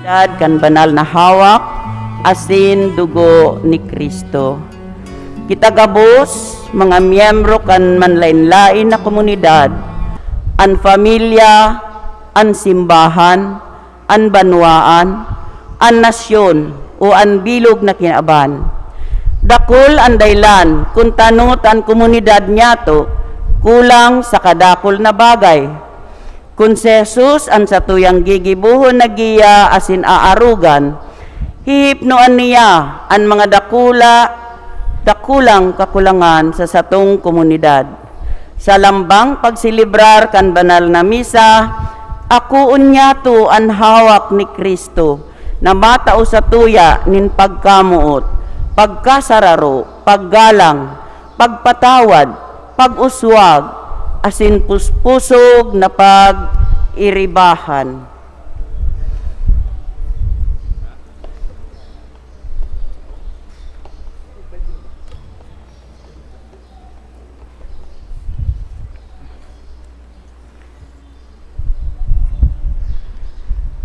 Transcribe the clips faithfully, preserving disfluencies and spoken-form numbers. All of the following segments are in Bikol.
Dad kan banal na hawak asin dugo ni Cristo. Kita gabos, mga miyembro kan manlaen-laen na komunidad, an pamilya, an simbahan, an banwaan, an nasyon, o an bilog na kinaban. Dakul an dahelan kun tano ta an komunidad niyato kulang sa kadakul na bagay. Kun si Jesus an satuyang gigibohon na giya asin aarogan, hihipnoan niya an mga dakula, dakulang kakulangan sa satong komunidad. Sa lambang pagselebrar kan banal na misa, akoon niyato an hawak ni Cristo na matao satuya nin pagkamoot, pagkasararo, paggalang, pagpatawad, pag-uswag, asin puspusog na pag-iribahan.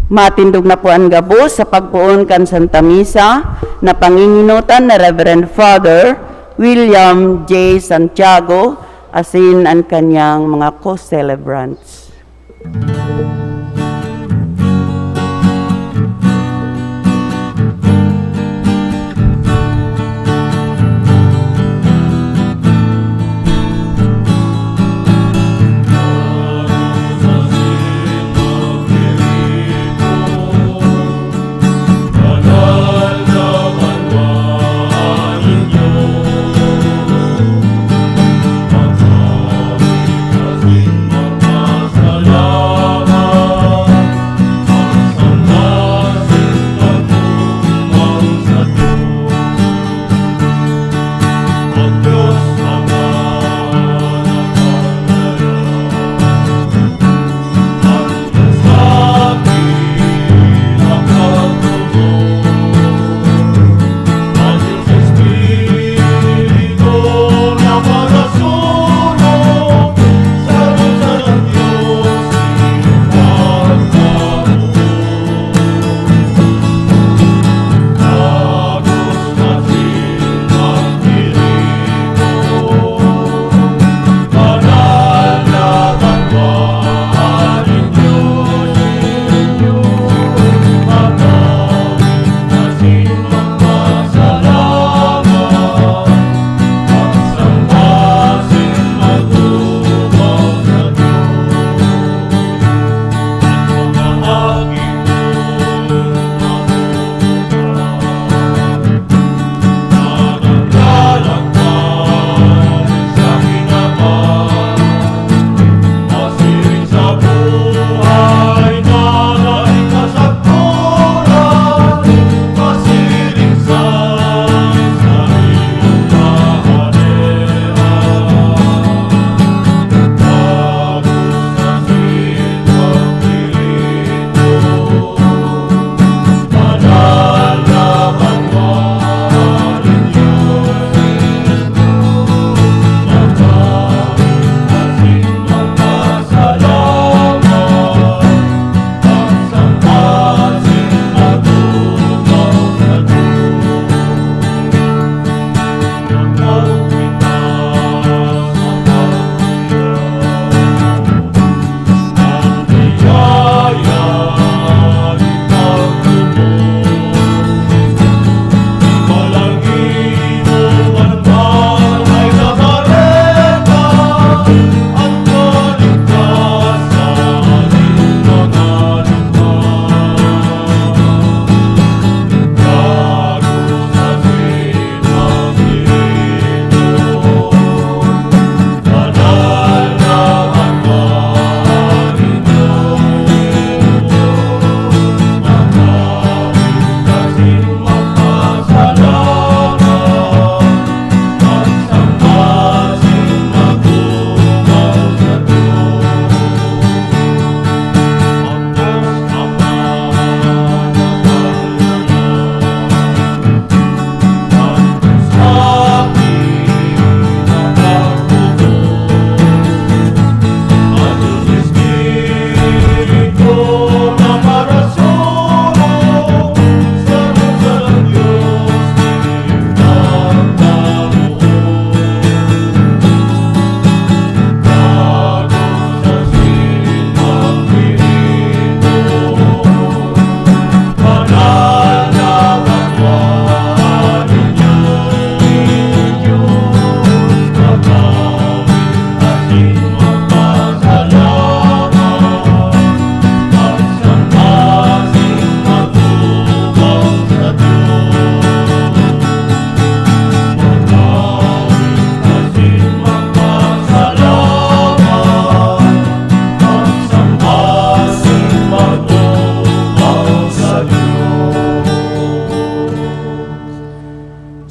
Matindog na po an gabos sa pagpoon kan Santa Misa na pangingenotan ni Reverend Father William J. Santiago asin an kanyang mga co-celebrants.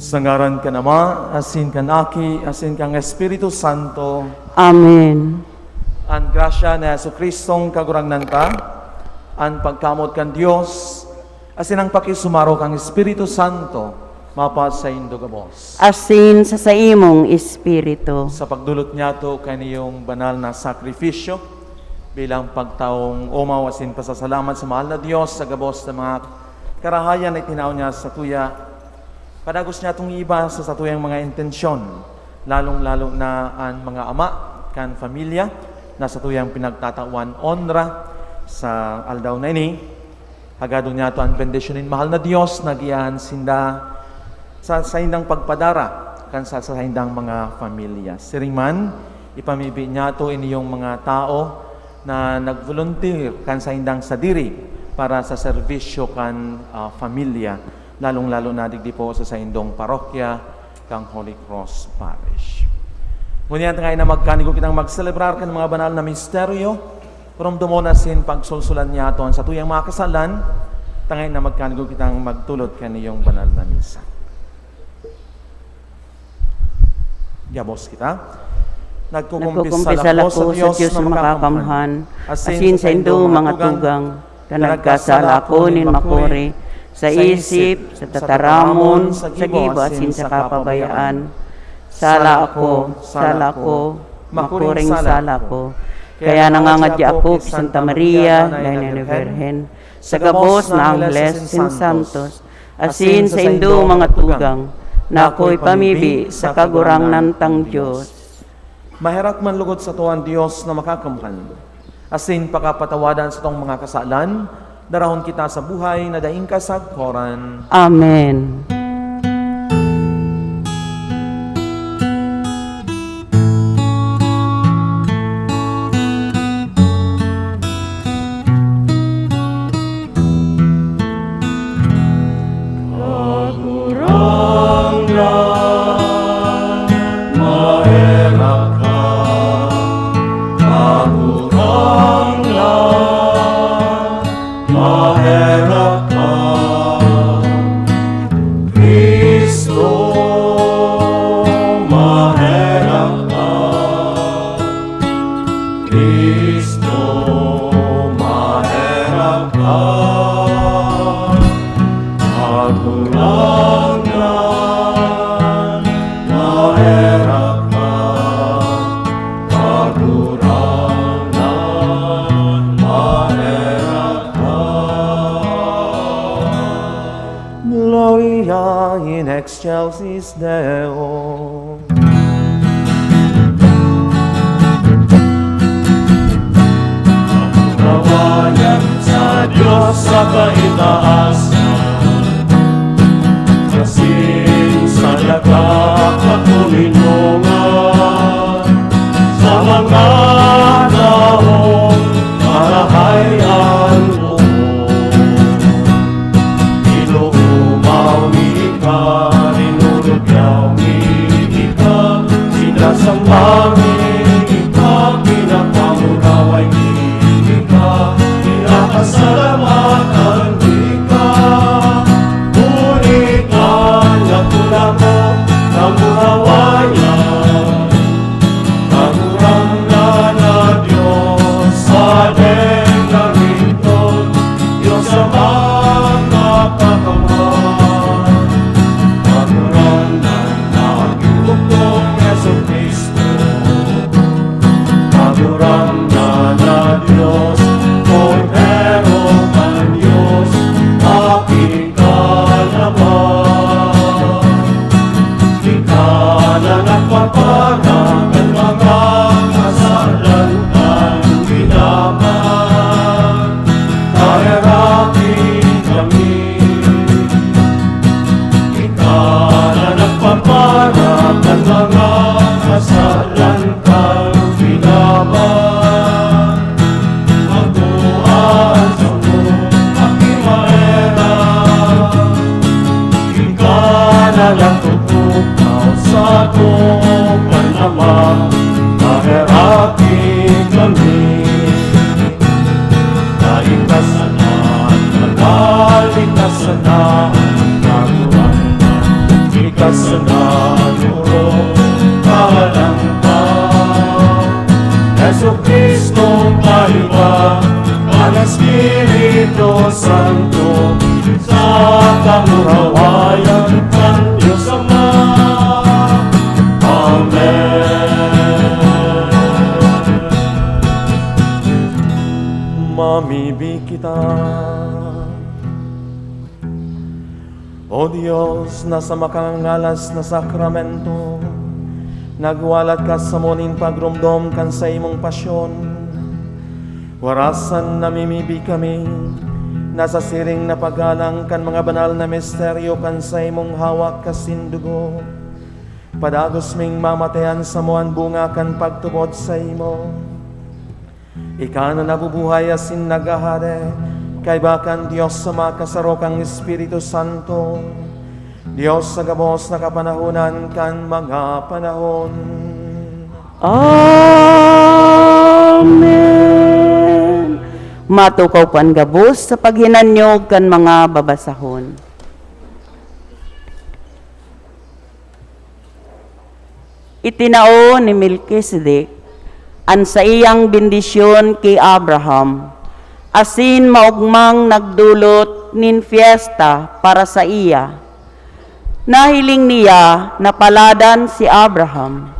Sa ngaran kan Ama, asin kan Aki, asin kan Espiritu Santo. Amen. An grasya ni Jesu-Cristong Kagurangnan ta, an pagkamoot kan Dios, asin ang pakisumaro kan Espiritu Santo, mapasaindo gabos. Asin sa saimong espiritu. Sa pagdolot niyato kan iyong banal na sakrifisyo, bilang pagtaong omaw asin pasasalamat sa mahal na Dios sa gabos na mga karahayan na itinao niya sa tuya, padagos niya itong iba sa satuyang mga intensyon, lalong-lalo na an mga ama kan pamilya na satuyang pinagtatawan onra sa aldaw na ini. Hagadon niyato an bendisyon nin mahal na Dios na giyan sinda sa saindang pagpadara kan sa saindang mga pamilya. Siring man, ipamibi niyato iniyong mga tao na nag-volunteer kan saindang sadiri para sa serbisyo kan, ah, pamilya, lalong-lalo na digdi po sa saindong parokya, kan Holy Cross Parish. Ngunyan, tangay na magkanigo kitang magselebrar kan mga banal na misteryo, rumdomon asin pagsulsulan niyato an satuyang mga kasalan, tangay na magkanigo kitang magtulod kan iyong banal na misa. Gabos kita. Nagkukumpisal ako sa Dios na makakamhan, asin sa indong mga tugang, ta nagkasala ako nin makuri, sa isip, sa tataramon, sa gibo asin sa kapabayaan. Sala ako, sala ako, makuring sala ako. Kaya nangangadya ako ki Santa Maria, Daina na Birhen, sa gabos na angheles asin santos, asin sa indong mga tugang, na ako ipamibi sa Kagurangnan tang Dios. Maherak man logod sato an Dios na makakamhan, asin pakapatawadan satong mga kasalan, darahon kita sa buhay na daing kasagkoran. Amen. Kagurangnan, maherak ka. Kagurangnan, maherak ka. Cristo, maherak ka. Cristo, maherak ka. Kagurangnan, maherak ka. Kagurangnan, maherak ka. Gloria in excelsis Deo. Kawayan sa Dios sa kaitaasan, asin sa daga kakulinongan, sa mga taong marahay an Ginoo, mawi ika, linulugyaw mi ika, sinasamba mi ika, pinapamuraway mi ika, pinapasalamatan mi ika. Huli kan dakula mo kamurawayan, Kagurangnan na Dios, sadeng kami Espiritu Santo, sa kamurawayan kan Dios Ama. Amen. Mamibi kita. O Dios, na sa makangangalas na sakramento, nagwalat ka samo nin pagromdom kan saimong pasyon. Warasan namimibi kami na sa siring na paggalang kan mga banal na misteryo kan saimong hawak asin dugo, padagos ming mamatayan samo an bunga kan pagtubod saimo. Ika na nabubuhay asin naghahade, kaiba kan Dios Ama kasaro kan Espiritu Santo, Dios sa gabos na kapanahonan kan mga panahon. Amen. Matukaw po an gabos sa paghinanyog kan mga babasahon. Itinao ni Melkisedek an saiyang bendisyon ki Abraham, asin maogmang nagdolot nin fiesta para saiya. Nahiling niya na paladan si Abraham,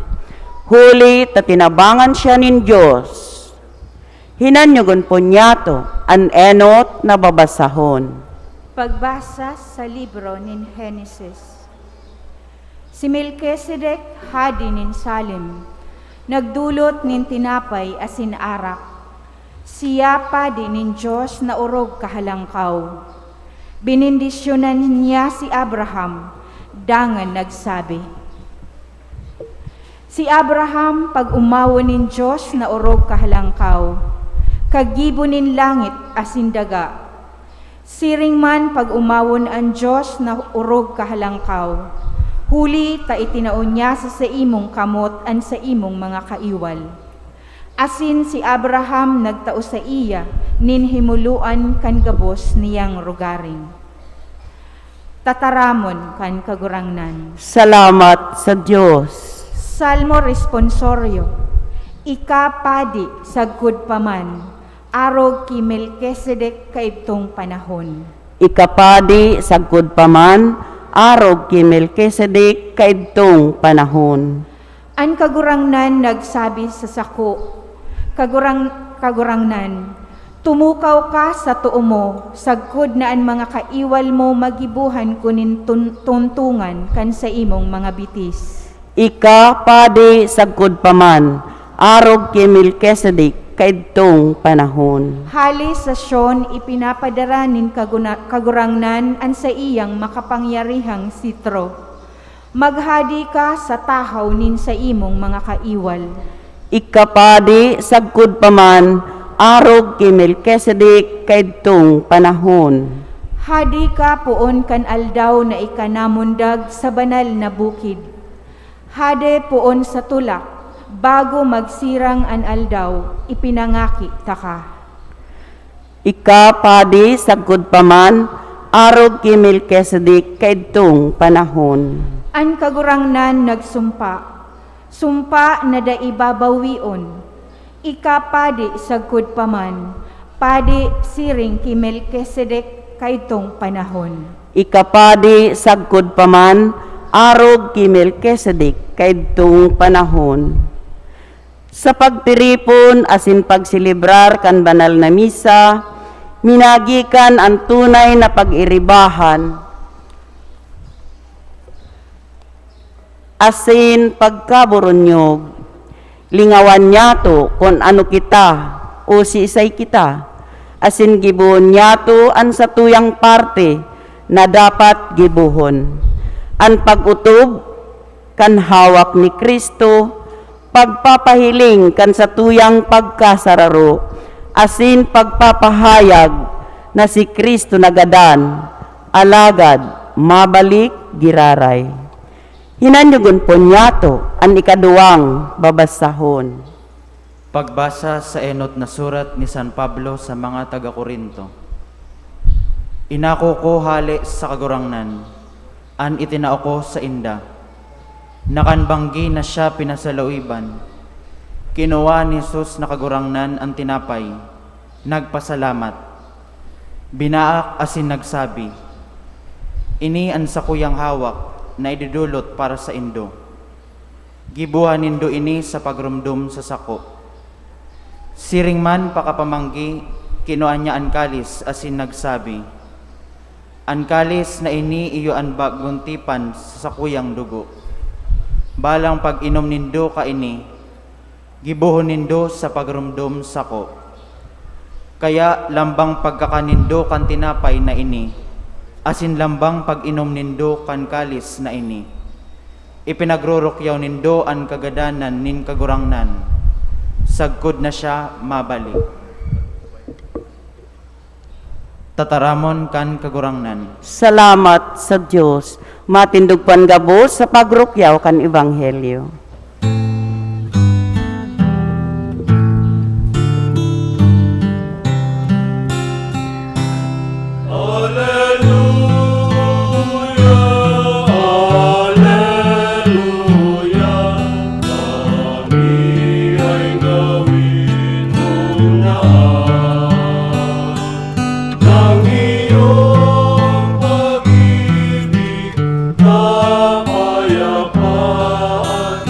huli ta tinabangan siya nin Dios. Hinanyogon po niyato an enot na babasahon. Pagbasa sa libro nin Henesis. Si Melkisedek, hadi nin Salem, nagdolot nin tinapay asin arak. Siya padi nin Dios na orog kahalangkaw. Benendisyonan niya si Abraham, dangan nagsabi, "Si Abraham, pag-omawon nin Dios na orog kahalangkaw, kagibo nin langit asin daga. Siring man pag-omawon an Dios na orog kahalangkaw, huli ta itinao niya sa saimong kamot an saimong mga kaiwal." Asin si Abraham nagtao saiya nin himoloan kan gabos niyang rogaring. Tataramon kan Kagurangnan. Salamat sa Dios. Salmo Responsorio. Ika padi sagkod pa man, arog ki Melkisedek kaidtong panahon. Ika padi sagkod pa man, arog ki Melkisedek kaidtong panahon. An Kagurangnan nagsabi sa sako, "Kagurang-, Kagurangnan, tumukaw ka sa too mo, sagkod na an mga kaiwal mo magibohan ko nin tun-, tuntungan kan saimong mga bitis." Ika padi sagkod pa man, arog ki Melkisedek kaidtong panahon. Hale sa Sion, ipinapadara nin Kaguna-, Kagurangnan an saiyang makapangyarihang sitro. Maghadi ka sa tahaw nin saimong mga kaiwal. Ika padi sagkod pa man, arog ki Melkisedek kaidtong panahon. Hadi ka poon kan aldaw na ika namundag sa banal na bukid. Hade poon sa tulak, bago magsirang an aldaw, ipinangaki taka. Ika padi sagkod pa man, arog ki Melkisedek kaidtong panahon. An Kagurangnan nagsumpa, sumpa na dai babawion. Ika padi sagkod pa man, padi siring ki Melkisedek kaidtong panahon. Ika padi sagkod pa man, arog ki Melkisedek kaidtong panahon. Sa pagtiripon asin pagselebrar kan banal na misa, minagikan an tunay na pag-iribahan asin pagkaboronyog. Lingawan niyato kun ano kita o siisay kita, asin gibohon niyato an satuyang parte na dapat gibohon. An pag-otob kan hawak ni Cristo, pagpapahiling kan satuyang pagkasararo, asin pagpapahayag na si Cristo nagadan, alagad mabalik giraray. Hinanyogon po niyato an ikaduwang babasahon. Pagbasa sa enot na surat ni San Pablo sa mga taga Corinto. Inako ko hale sa Kagurangnan, an itinao ko sainda, na kan banggi na siya pinasalawiban, kinua ni Jesus na Kagurangnan an tinapay, Nagpasalamat, binaak asin nagsabi, "Ini an sakuyang hawak na idodolot para saindo. Giboha nindo ini sa pagromdom sa sako." Siring man pakapamanggi, kinua niya an kalis asin nagsabi, "An kalis na ini iyo an bagong tipan sa sakuyang dugo. Balang pag-inom nindo kaini, gibohon nindo sa pagromdom sako. Kaya lambang pagkakan nindo kan tinapay na ini, asin lambang pag-inom nindo kan kalis na ini, ipinagrurukyaw nindo an kagadanan nin Kagurangnan, sagkod na siya mabalik." Tataramon kan Kagurangnan. Salamat sa Dios. Matindog pan gabos sa pagrukyaw kan Ebanghelyo. Aleluya, aleluya, kami ay gawin mong daan. Ang iyong pag-ibig, kapayapaan,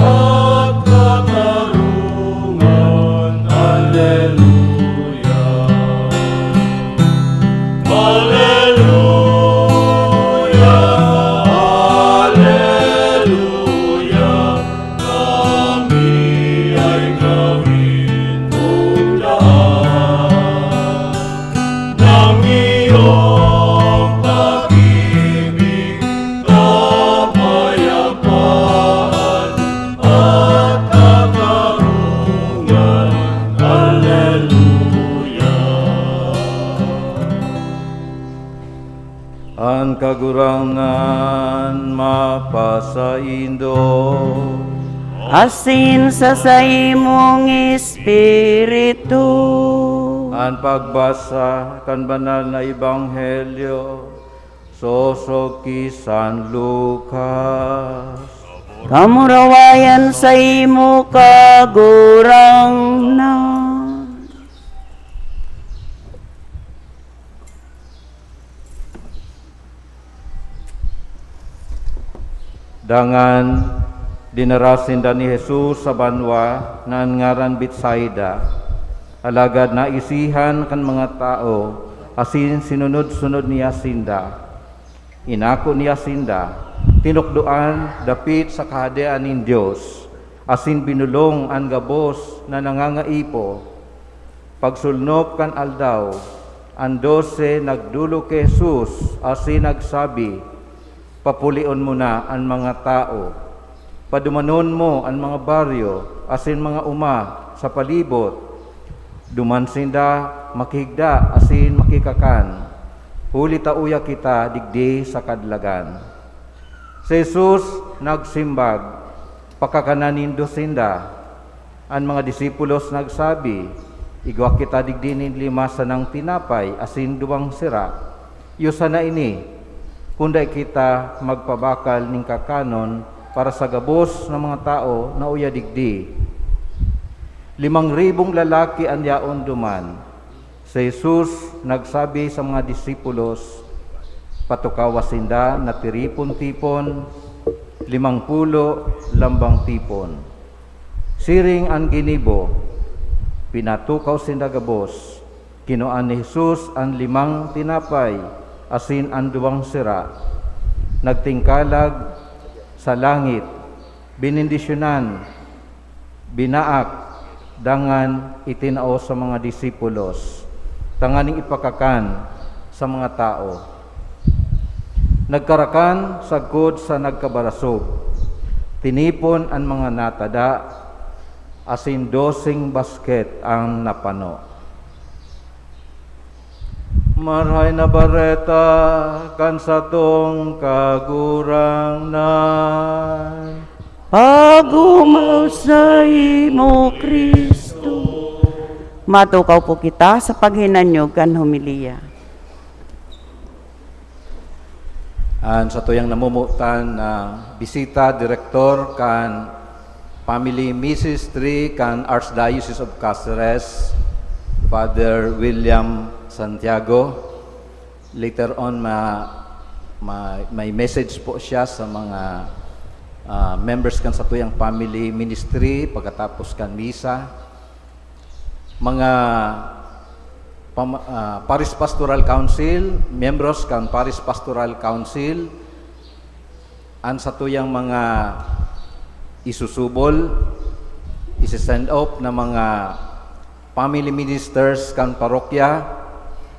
at katarungan. Aleluya. Aleluya, aleluya, kami ay gawin mong daan. Ng iyong pag-ibig, kapayapaan, at katarungan. Aleluya. An Kagurangnan mapasaindo. Asin sa saimong espiritu. An pagbasa kan Banal na Ebanghelyo sosog ki San Lucas. Kamurawayan saimo, Kagurangnan. Dangan, dinara sinda ni Jesus sa banwa na an ngaran Betsaida. Alagad naisihan kan mga tawo, asin sinunod-sunod niya sinda. Inako niya sinda, tinukdoan dapit sa Kahadean nin Dios, asin binolong an gabos na nangangaipo. Pagsulnop kan aldaw, an dose nagdolok ki Jesus asin nagsabi, "Papulion mo na an mga tawo. Padumanon mo an mga baryo asin mga oma sa palibot. Duman sinda makihigda asin makikakan, huli ta uya kita digdi sa kadlagan." Si Jesus nagsimbag, "Pakakanan nindo sinda." An mga disipulos nagsabi, "Igwa kita digdi nin lima sanang tinapay asin duwang sira. Iyo sana ini, kun dai kita magpabakal nin kakanon para sa gabos na mga tawo na uya digdi." Limang ribong lalaki an yaon duman. Si Jesus nagsabi sa mga disipulos, "Patukawa sinda na tiripon-tipon, limang pulo lambang tipon." Siring an ginibo, pinatukaw sinda gabos. Kinua ni Jesus an limang tinapay asin an duwang sira. Nagtingkalag sa langit, binendisyonan, binaak, dangan itinao sa mga disipulos, tanganing ipakakan sa mga tawo. Nagkarakan sagkod sa nagkabarasob. Tinipon an mga natada, asin doseng basket an napano. Marahay na Bareta kan satong Kagurangnan. Pagumaw saimo, Cristo. Matukaw po kita sa paghinanyog kan homilya. An satuyang namomotan na bisita, direktor kan Family Ministry kan Archdiocese of Caceres, Father William Santiago. Later on, ma-, ma-, may message po siya sa mga, ah, members kan satuyang family ministry pagkatapos kan misa. Mga pama-, ah, Parish Pastoral Council, miyembros kan Parish Pastoral Council, an satuyang mga isusubol, isi-send off na mga family ministers kan parokya,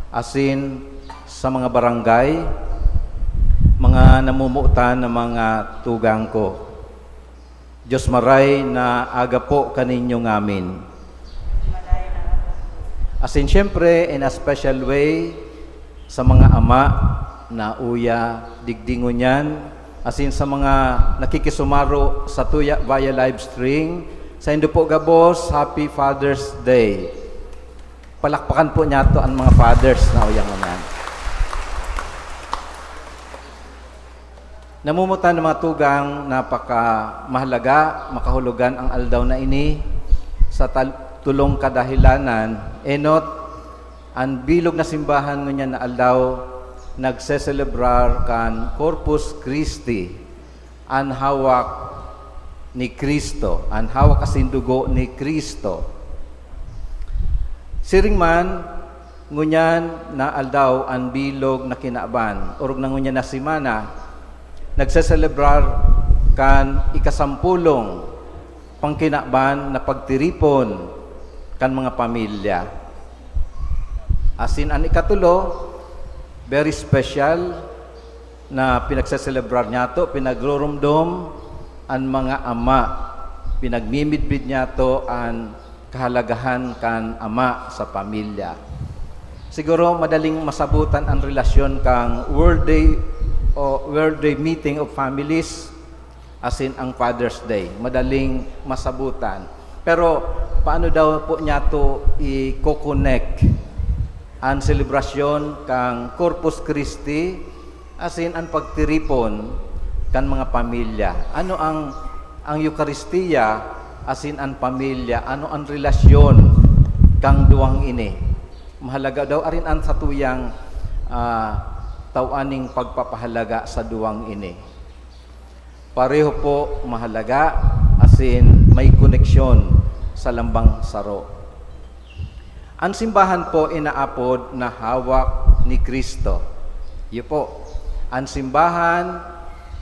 asin sa mga barangay, mga namumutan na mga tugang ko. Dios maray na aga po kaninyo ngamin. Asin siyempre, in a special way, sa mga ama na uya digdi ngunyan, asin sa mga nakikisumaro sa tuya via live stream, saindo po gabos, Happy Father's Day. Palakpakan po niyato an mga fathers na uya ngunyan. Namumutan ng mga tugang, napakamahalaga, makahulugan ang aldaw na ini sa tal-, tulong kadahilanan. Enot, an bilog na simbahan ngunyan na aldaw nagseselebrar kan Corpus Christi, an hawak ni Cristo, an hawak asin dugo ni Cristo. Siring man, ngunyan na aldaw an bilog na kinaban, orog na ngunyan na semana, nagseselebrar kan ikasampolong pangkinaban na pagtiripon kan mga pamilya. Asin an ikatulo, very special, na pinagseselebrar niyato, pinagrurumdom an mga ama, pinagmimidbid niyato an kahalagahan kan ama sa pamilya. Siguro madaling masabutan an relasyon kan World Day o World Day Meeting of Families asin ang Father's Day. Madaling masabutan. Pero paano daw po niyato i-connect an selebrasyon kan Corpus Christi asin an pagtiripon kan mga pamilya? Ano ang, ang Eukaristia asin an pamilya? Ano an relasyon kan duwang ini? Mahalaga daw arin an satuyang, ah, taw-an ning pagpapahalaga sa duwang ini. Pareho po mahalaga asin may koneksyon sa lambang saro. An simbahan po inaapod na hawak ni Cristo. Iyo po, an simbahan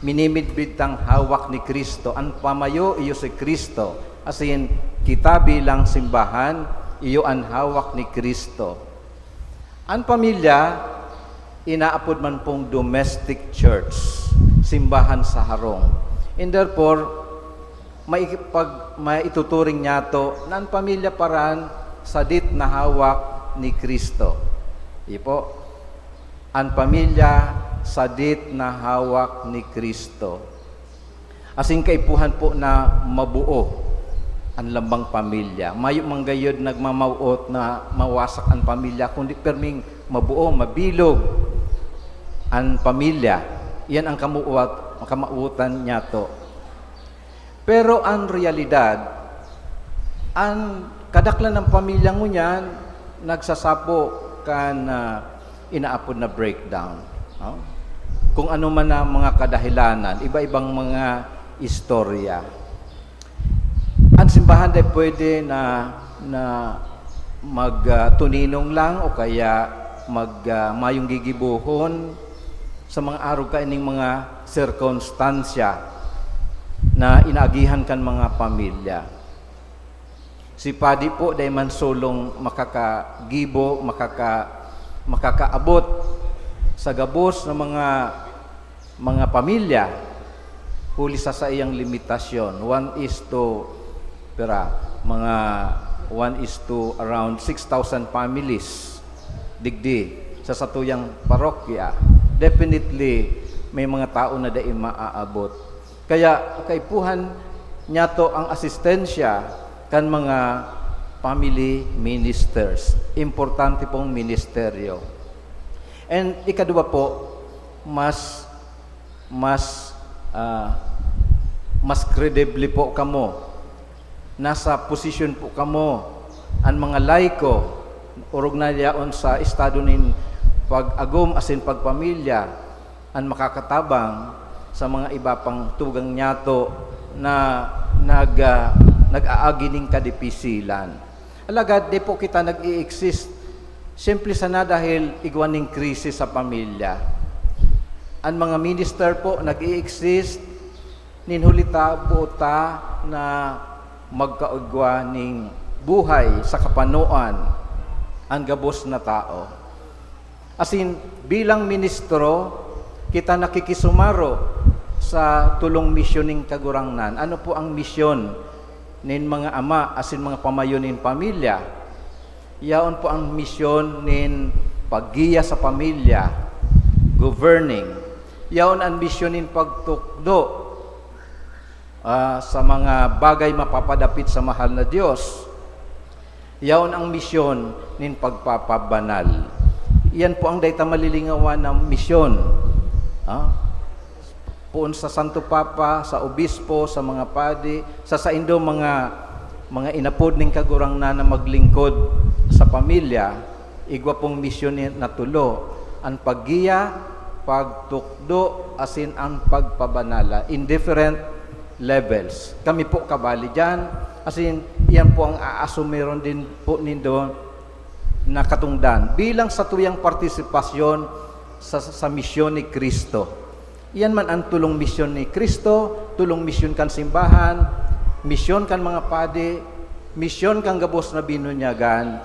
minimidbid tang hawak ni Cristo. An pamayo iyo si Cristo, asin kita bilang simbahan, iyo an hawak ni Cristo. An pamilya, inaapod man pong domestic church, simbahan sa harong. And therefore, maipag-, maituturing niyato na an pamilya paran sadit na hawak ni Cristo. Iyo po, an pamilya sadit na hawak ni Cristo. Asin kaipuhan po na mabuo an lambang pamilya. Mayo man gayud nagmamawot na mawasak an pamilya, kundi perming mabuo, mabilog an pamilya. Iyan ang kamuwat-, kamawotan niyato. Pero an realidad, an kadaklan ng pamilya ngunyan nagsasapo kan, ah, inaapod na breakdown, no? Kung ano man ang mga kadahilanan, iba-ibang mga istorya. An simbahan dai pwede na, na mag, ah, tuninong lang o kaya mag, ah, mayong gigibohon sa mga arog kaining mga sirkunstansya na inaagihan kan mga pamilya. Si padi po dai man solong makakagibo, makaka-, makakaabot sa gabos na mga, mga pamilya, huli sa saiyang limitasyon. One is to, pira, mga one is to around six thousand families digdi sa satuyang parokya. Definitely, may mga tao na dai maaabot. Kaya kaipuhan niyato ang asistensya kan mga family ministers. Importante pong ministeryo. And ikadwa po, mas, mas, ah, mas credible po kamo. Nasa posisyon po kamo. An mga laiko, Orog na yaon sa estado nin pag-agom asin pagpamilya an makakatabang sa mga iba pang tugang niyato na nag-, ah, nag-aagi nin kadipisilan. Alagad di po kita nag-i-exist simple sana dahil igwa nin krisis sa pamilya. An mga minister po nag-i-exist nin huli ta, boot ta na magkaigwa nin buhay sa kapanoan an gabos na tao. Asin, bilang ministro, kita nakikisumaro sa tolong misyon nin Kagurangnan. Ano po ang misyon nin mga ama asin mga pamayo nin pamilya? Yaon po ang misyon nin paggiya sa pamilya, governing. Yaon ang misyon nin pagtukdo, ah, sa mga bagay mapapadapit sa mahal na Dios. Yaon ang misyon nin pagpapabanal. Iyan po ang dai ta malilingawan na misyon. Ah, poon sa Santo Papa, sa obispo, sa mga padi, sa saindo mga, mga inapod nin Kagurangnan na maglingkod sa pamilya, igwa pong misyon ni-, na tulo, an paggiya, pagtukdo, asin an pagpabanal, in different levels. Kami po kabali diyan, asin iyan po ang aasumiron din po nindo na katungdan bilang satuyang partisipasyon sa, sa misyon ni Cristo. Iyan man an tolong misyon ni Cristo, tolong misyon kan simbahan, misyon kan mga padi, misyon kan gabos na binunyagan,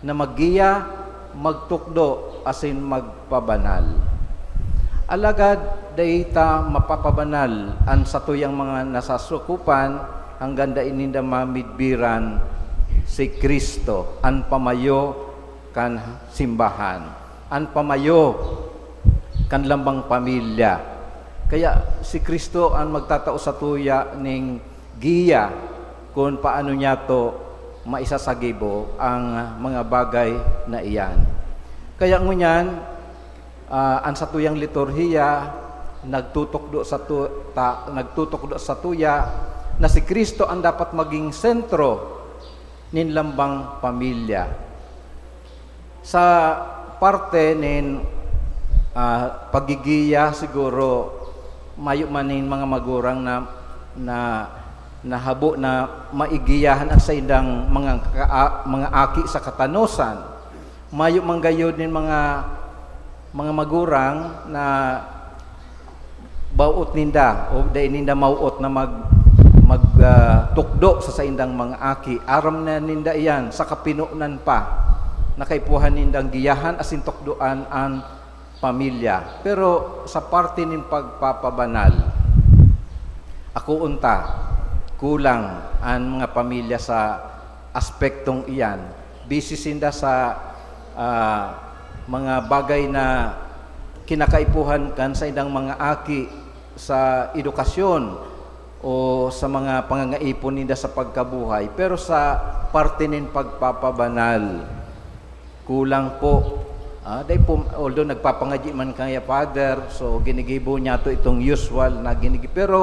na maggiya, magtukdo, asin magpabanal. Alagad dai ta mapapabanal an satuyang mga nasasakopan hanggang dai ninda mamidbiran si Cristo, an pamayo kan simbahan, an pamayo kan lambang pamilya. Kaya si Cristo an magtatao satuya ning giya kun paano niyato maisasagibo ang mga bagay na iyan. Kaya ngunyan, ah, an satuyang liturhiya nagtutukdo sa tu-, ta-, nagtutukdo satuya na si Cristo an dapat maging sentro nin lambang pamilya. Sa parte nin, ah, paggigiya, siguro mayo man nin mga magurang na, na nahabo na maigiyahan an saindang mga kaa-, mga aki sa katanosan. Mayo man gayod nin mga, mga magurang na bawot ninda o dai ninda mawot na mag-, mag, ah, tukdo sa saindang mga aki. Aram na ninda iyan sa kapinonan pa. Nakaipuhan nindang giyahan asin tukdoan an pamilya. Pero sa parte nin pagpapabanal, ako unta, kulang an mga pamilya sa aspektong iyan. Busy sinda sa, ah, mga bagay na kinakaipuhan kan saindang mga aki sa edukasyon o sa mga pangangaipon ninda sa pagkabuhay. Pero sa parte nin pagpapabanal, kulang po. Ah, dai po, although nagpapangadyi man kaya, Father, so ginigibo niyato itong usual na ginigi-, pero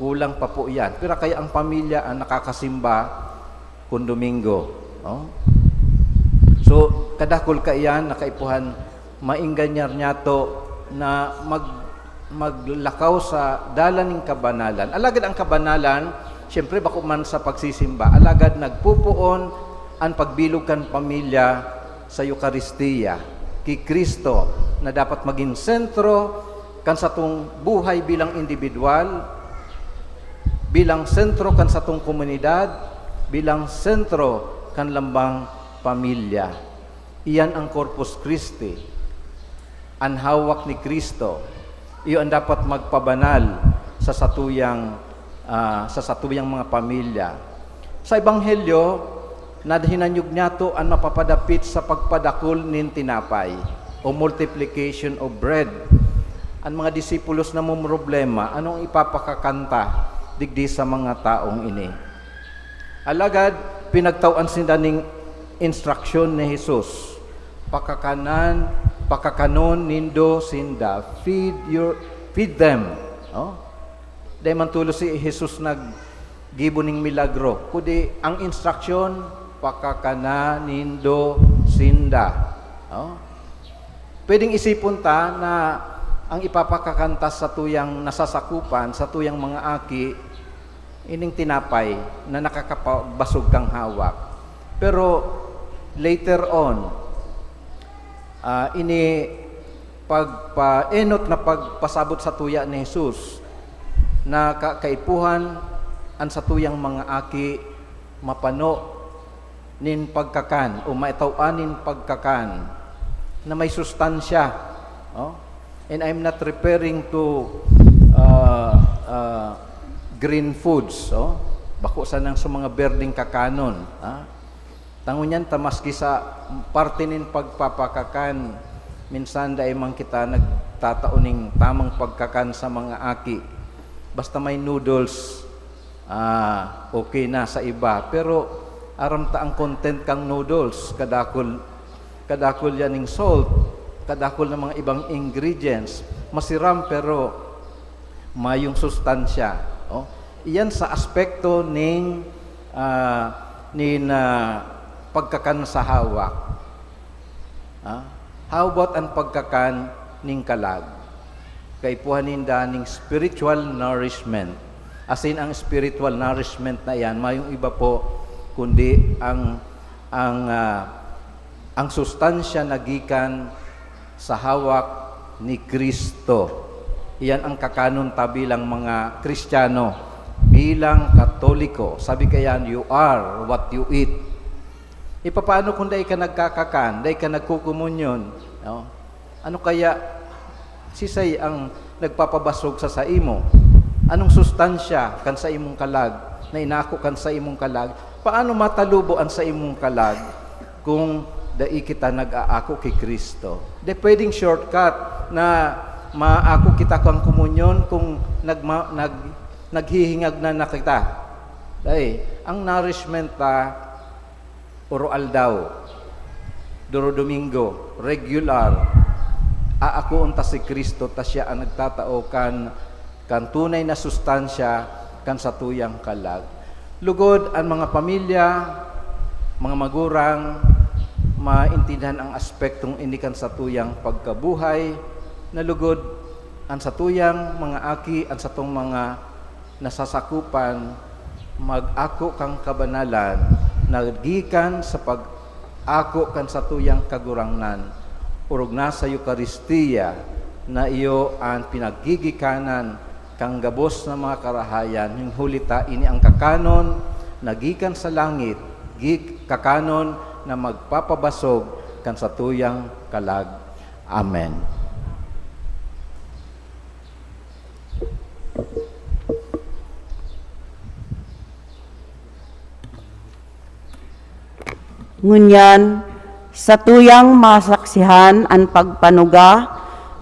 kulang pa po iyan. Pero kaya ang pamilya ang nakakasimba kun Domingo, no? So, kadakul kaiyan na kaipuhan, maenganyar niyato na mag-, maglakaw sa dalan nin kabanalan. Alagad ang kabanalan, siyempre, bako man sa pagsisimba, alagad nagpupoon an pagbilog kan pamilya sa Eukaristia, ki Cristo, na dapat magin sentro kan satong buhay bilang indibidwal, bilang sentro kan satong komunidad, bilang sentro kan lambang pamilya. Iyan ang Corpus Christi, an hawak ni Cristo. Iyo an dapat magpabanal sa satuyang, ah, sa satuyang mga pamilya. Sa Ebanghelyo, nadhinanyog niyato an mapapadapit sa pagpadakul nin tinapay o multiplication of bread. An mga disipulos namomroblema, "Anong ipapakakanta digdi sa mga taong ini?" Alagad pinagtawan sinda ning instruksyon ni Jesus, "Pakakanan, pakakanon nindo sinda, feed your, feed them." No? Dai man tolos si Jesus naggibo ning milagro, kundi ang instruksyon, "Pakakanan nindo sinda. Oh? Pwedeng isipon ta na ang ipapakakan ta satuyang nasasakupan, satuyang mga aki, ining tinapay na nakakapabasog kan hawak. Pero later on, ah, ini pagpaenot na pagpasabot satuya ni Jesus na ka-, kaipuhan an satuyang mga aki mapano nin pagkakan o maitaw-an nin pagkakan na may sustansya, oh? And I'm not referring to, ah, ah, green foods, oh? Bako sanang sa mga berdeng kakanon, ha? Tango niyan ta maski sa parte nin pagpapakakan, minsan dai man kita nagtatao nin tamang pagkakan sa mga aki. Basta may noodles, ah, okay na sa iba. Pero aram ta ang content kan noodles, kadakul, kadakul yan ning salt, kadakul ng mga ibang ingredients. Masiram pero mayong sustansya. Oh. Iyan sa aspekto ning, ah, nin, ah, pagkakan sa hawak. Ah, how about an pagkakan ning kalag? Kaipuhan ninda ning spiritual nourishment. As in, ang spiritual nourishment na iyan, mayong iba po, kundi ang, ang, ah, ang sustansya na gikan sa hawak ni Cristo. Iyan ang kakanon ta bilang mga Kristiyano, bilang Katoliko. Sabi kayan, "You are what you eat." E, papaano kung dai ka nagkakakan, dai ka nagkukomunyon, no? Ano kaya, sisay ang nagpapabasog sa saimo? Anong sustansya kan saimong kalag na inako kan saimong kalag? Paano matalubo an saimong kalag kung dai kita nag-aako ki Cristo? Di pwedeng shortcut na maako kita kan komunyon kung nagma-, nag-, naghihingagnan na kita. Dai, ang nourishment ta, oro-aldaw, doro-domingo, regular, aakoon ta si Cristo ta siya an nagtatao kan, kan tunay na sustansya kan satuyang kalag. Lugod an mga pamilya, mga magurang, maintindihan ang aspektong ini kan satuyang pagkabuhay, na lugod an satuyang mga aki, an satong mga nasasakupan, mag-ako kan kabanalan na gikan sa pag-ako kan satuyang Kagurangnan, orog na sa Eukaristia na iyo an pinaggigikanan kan gabos na mga karahayan, huli ta ini an kakanon na gikan sa langit, gi-, kakanon na magpapabasog kan satuyang kalag. Amen. Ngunyan, satuyang masaksihan an pagpanuga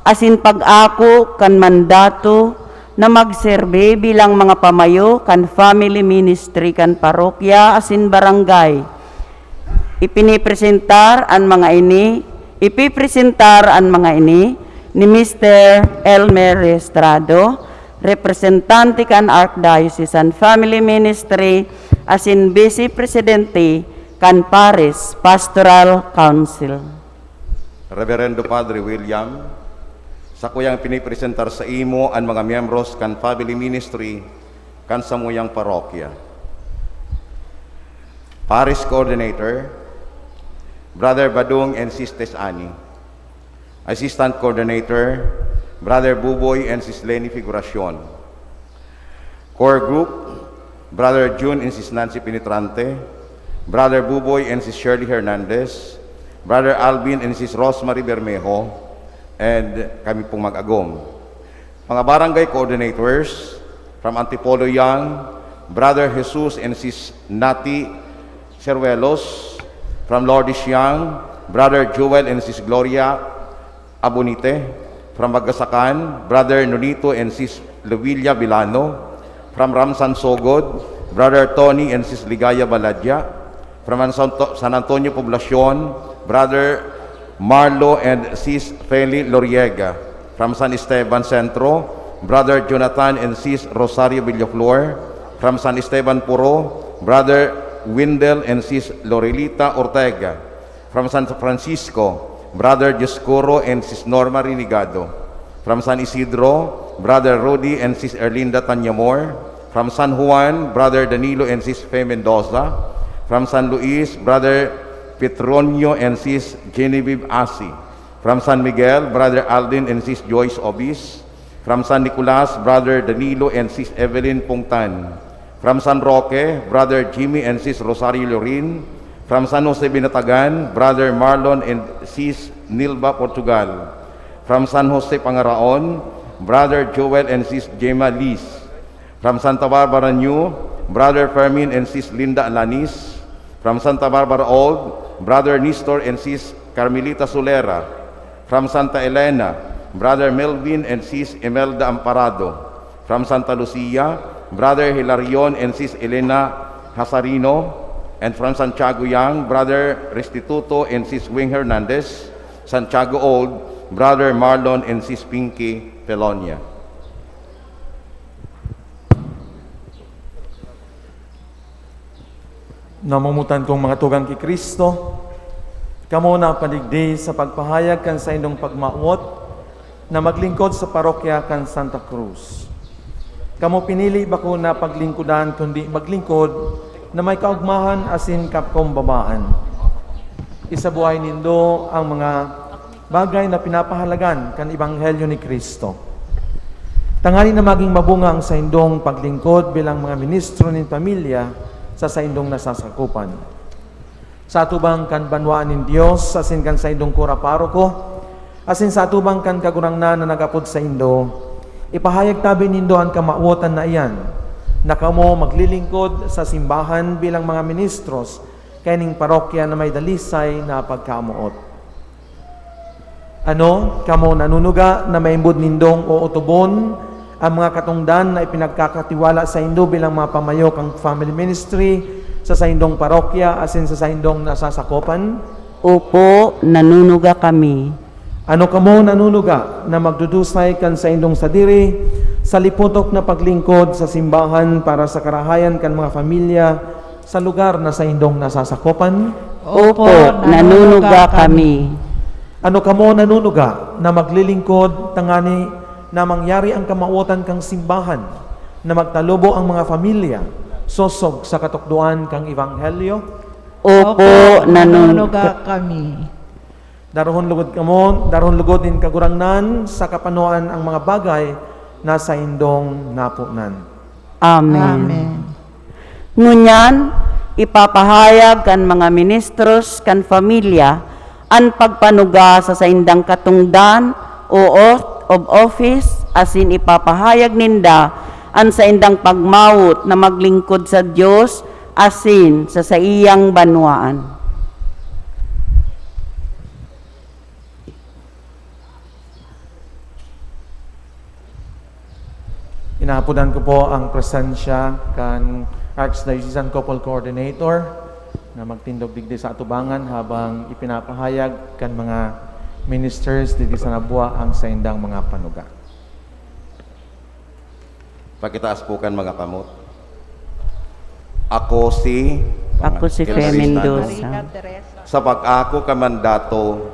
asin pag-ako kan mandato na magserbi bilang mga pamayo kan family ministry kan parokya asin barangay. Ipinipresentar an mga ini, ipipresentar an mga ini ni Mister Elmer Estrado, representante kan Archdiocesan Family Ministry asin Vice Presidente kan Parish Pastoral Council. Reverendo Padre William, sakuyang pinipresentar sa imo an mga miyembros kan family ministry kan samuyang parokya. Parish Coordinator, Brother Badong and Sisters Annie. Assistant Coordinator, Brother Buboy and Sis Leni Figuracion. Core Group, Brother Jun and Sis Nancy Penetrante, Brother Buboy and Sis Shirley Hernandez, Brother Alvin and Sis Rosemary Bermejo, and kami pong mag-agom. Mga Barangay Coordinators, from Antipolo Young, Brother Jesus and Sis Nati Seruelos, from Lourdes Young, Brother Joel and Sis Gloria Abonite, from Bagasacan, Brother Nonito and Sis Luvilia Bilano, from Ramsan Sogod, Brother Tony and Sis Ligaya Baladya, from An-, Santo-, San Antonio Poblacion, Brother Marlo and Sis Feli Loriega, from San Esteban Centro, Brother Jonathan and Sis Rosario Villaflor, from San Esteban Puro, Brother Windel and Sis Lorelita Ortega, From San Francisco, Brother Dioscuro and Sis Norma Renegado. From San Isidro, Brother Rudy and Sis Erlinda Tanyamor. From San Juan, Brother Danilo and Sis Fe Mendoza. From San Luis, Brother Petronio and Sis Genevieve Asi. From San Miguel, Brother Alden and Sis Joyce Obis. From San Nicolas, Brother Danilo and Sis Evelyn Pungtan. From San Roque, Brother Jimmy and Sis Rosario Lorin. From San Jose Binatagan, Brother Marlon and Sis Nilba Portugal. From San Jose Pangaraon, Brother Joel and Sis Gemma Liz. From Santa Barbara New, Brother Fermin and Sis Linda Alanis. From Santa Barbara Old, Brother Nestor and Sis Carmelita Solera. From Santa Elena, Brother Melvin and Sis Imelda Amparado. From Santa Lucia, Brother Hilarion and Sis Elena Hazarino. And from Santiago Young, Brother Restituto and Sis Wing Hernandez. Santiago Old, Brother Marlon and Sis Pinky Pelonia. Namomotan kong mga tugang ki Cristo, kamo na padigdi sa pagpahayag kan saindong pagmawot na maglingkod sa parokya kan Santa Cruz. Kamo pinili bako na paglingkodan, kundi maglingkod na may kaogmahan asin kakumbabaan. Isabuhay nindo ang mga bagay na pinapahalagan kan Ebanghelyo ni Cristo, tangani na magin mabunga ang saindong paglingkod bilang mga ministro nin pamilya sa saindong nasasakupan. Sa atubang kan banwaan nin Dios asin kan saindong kura paroko, asin sa atubang kan Kagurangnan na nag-apod saindo, ipahayag tabi nindo an kamawotan na iyan, na kamo maglilingkod sa simbahan bilang mga ministros kaining parokya na may dalisay na pagkamoot. Ano, kamo nanunuga na maimbod nindong ootobon an mga katongdan na ipinagkakatiwala saindo bilang mga pamayo kan family ministry sa saindong parokya asin sa saindong nasasakopan? Opo, nanunuga kami. Ano kamo nanunuga na magdudusay kan saindong sadiri sa lipotok na paglingkod sa simbahan para sa karahayan kan mga pamilya sa lugar na saindong nasasakopan? Opo, nanunuga kami. Ano kamo nanunuga na maglilingkod tangani na mangyari ang kamawotan kan simbahan na magtalubo ang mga pamilya sosog sa katukdoan kan Ebanghelyo? Opo, nanunuga kami. Darahon lugod kamo, darahon lugod nin Kagurangnan sa kapanoan ang mga bagay na saindong naponan. Amen. Amen. Ngunyan, ipapahayag kan mga ministros kan pamilya an pagpanuga sa saindang katongdan o oath of office, asin ipapahayag ninda an saindang pagmawot na maglingkod sa Dios asin sa saiyang banwaan. Inaapodan ko po ang presensya kan Archdiocesan Couple Coordinator na magtindog digdi sa atubangan habang ipinapahayag kan mga ministers digdi sa Nabua ang saindang mga panuga. Pakitaas po kan mga kamot. Ako si Ako si Fe Mendoza. Sa pag-ako kan mandato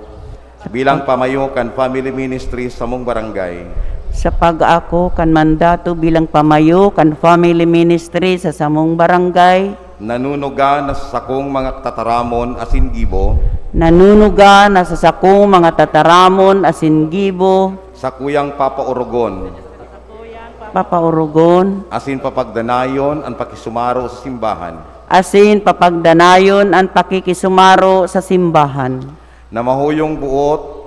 bilang pamayo kan family ministry sa samong barangay. Sa pag-ako kan mandato bilang pamayo kan family ministry sa samong barangay. Nanunuga na sa sakong mga tataramon asin gibo. Nanunuga na sa sakong mga tataramon asin gibo. Sakuyang papaorogon. Papaorogon. Asin papagdanayon an pakisumaro sa simbahan. Asin papagdanayon an pakikisumaro sa simbahan. Na mahuyong buot.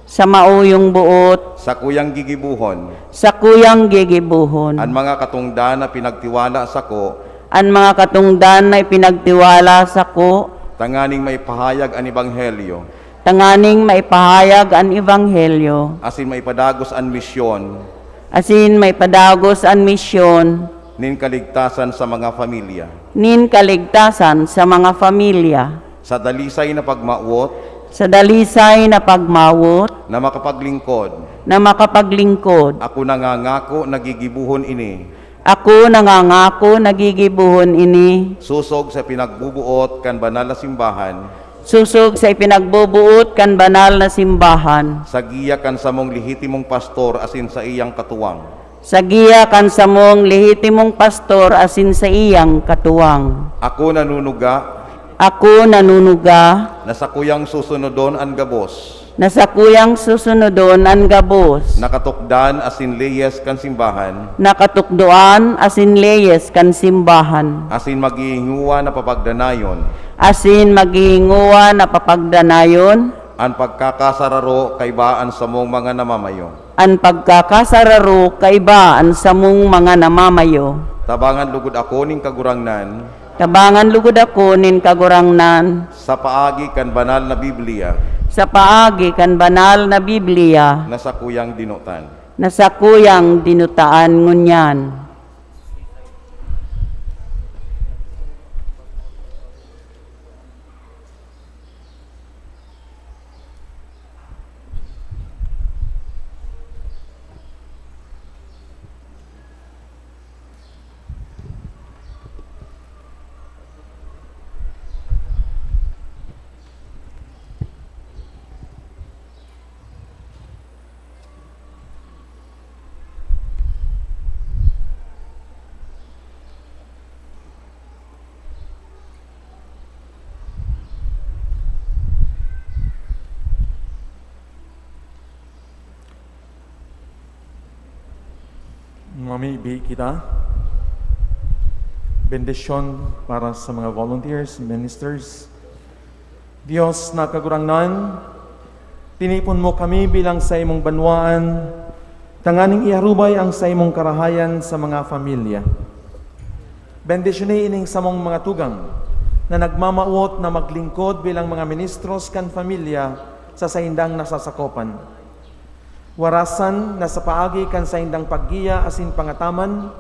Sa mahuyong buot. Sakuyang gigibuhon. Sakuyang gigibuhon. An mga katongdan na pinagtiwala sako. An mga katongdan na ipinagtiwala sako. Tanganing maipahayag an ebanghelyo. Tanganing maipahayag an ebanghelyo. Asin maipadagos an misyon. Asin maipadagos an misyon. Nin kaligtasan sa mga pamilya. Nin kaligtasan sa mga pamilya. Sa dalisay na pagmawot. Sa dalisay na pagmawot. Na makapaglingkod. Na makapaglingkod. Ako nangangako na gigibuhon ini. Ako nangangako na gigibuhon ini. Sosog sa pinagbubuot kan banal na simbahan. Sosog sa ipinagboboot kan banal na simbahan. Sa giya kan samong lehitimong pastor asin saiyang katuwang. Sa giya kan samong lehitimong pastor asin saiyang katuwang. Ako nanunuga. Ako nanunuga. Na sakuyang susunodon an gabos. Na sakuyang susunodon an gabos. Nakatukdan asin leyes kan simbahan. Nakatukdoan asin leyes kan simbahan. Asin maghihinguwa na papagdanayon. Asin maghihinguwa na papagdanayon. An pagkakasararo kaiba an samong mga namamayo. An pagkakasararo kaiba an samong mga namamayo. Tabangan lugod ako nin Kagurangnan. Tabangan lugod ako nin Kagurangnan. Sa paagi kan banal na Biblia. Sa paagi kan banal na Biblia. Na sakuyang dinutan. Na sakuyang dinutaan ngunyan. Mamibi kita. Bendisyon para sa mga volunteers, ministers. Dios na Kagurangnan, tinipon mo kami bilang saimong banwaan, tanganing iarubay ang saimong karahayan sa mga pamilya. Bendisyoni ining samong mga tugang na nagmamawot na maglingkod bilang mga ministros kan pamilya sa saindang nasasakopan. Warasan na sa paagi kan saindang paggiya asin pangataman,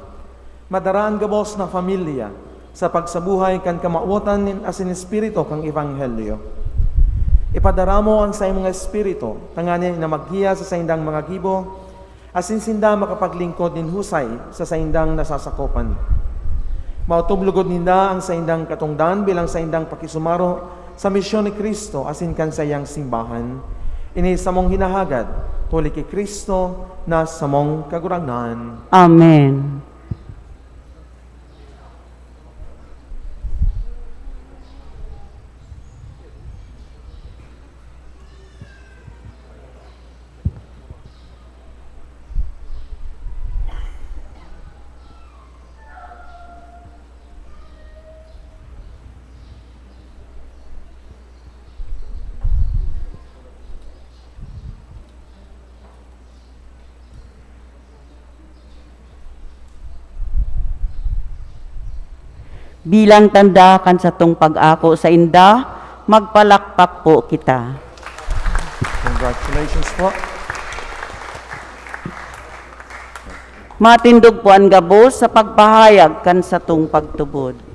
madara an gabos na pamilya sa pagsabuhay kan kamawotan nin asin espiritu kan ebanghelyo. Ipadara mo an saimong espiritu tanganing na maggiya sa saindang mga gibo, asin sinda makapaglingkod nin husay sa saindang nasasakopan. Maotob lugod ninda an saindang katongdan bilang saindang pakisumaro sa misyon ni Cristo asin kan saiyang simbahan. Ini samong hinahagad, huli ki Cristo na samong Kagurangnan. Amen. Bilang tanda kan satong pag-ako sainda, magpalakpak po kita. Congratulations po. Matindog po an gabos sa pagpahayag kan satong pagtubod.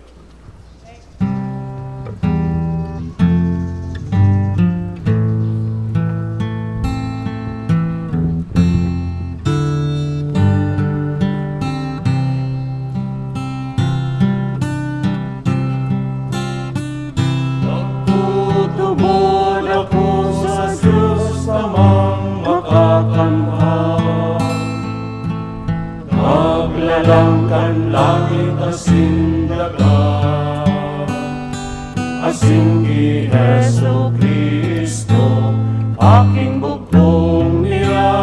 Nagtutubod ako sa Diyos Amang makakanhan, naglalang kan langit asin daga, asin ki Jesu-Cristo, aking bugtong niya,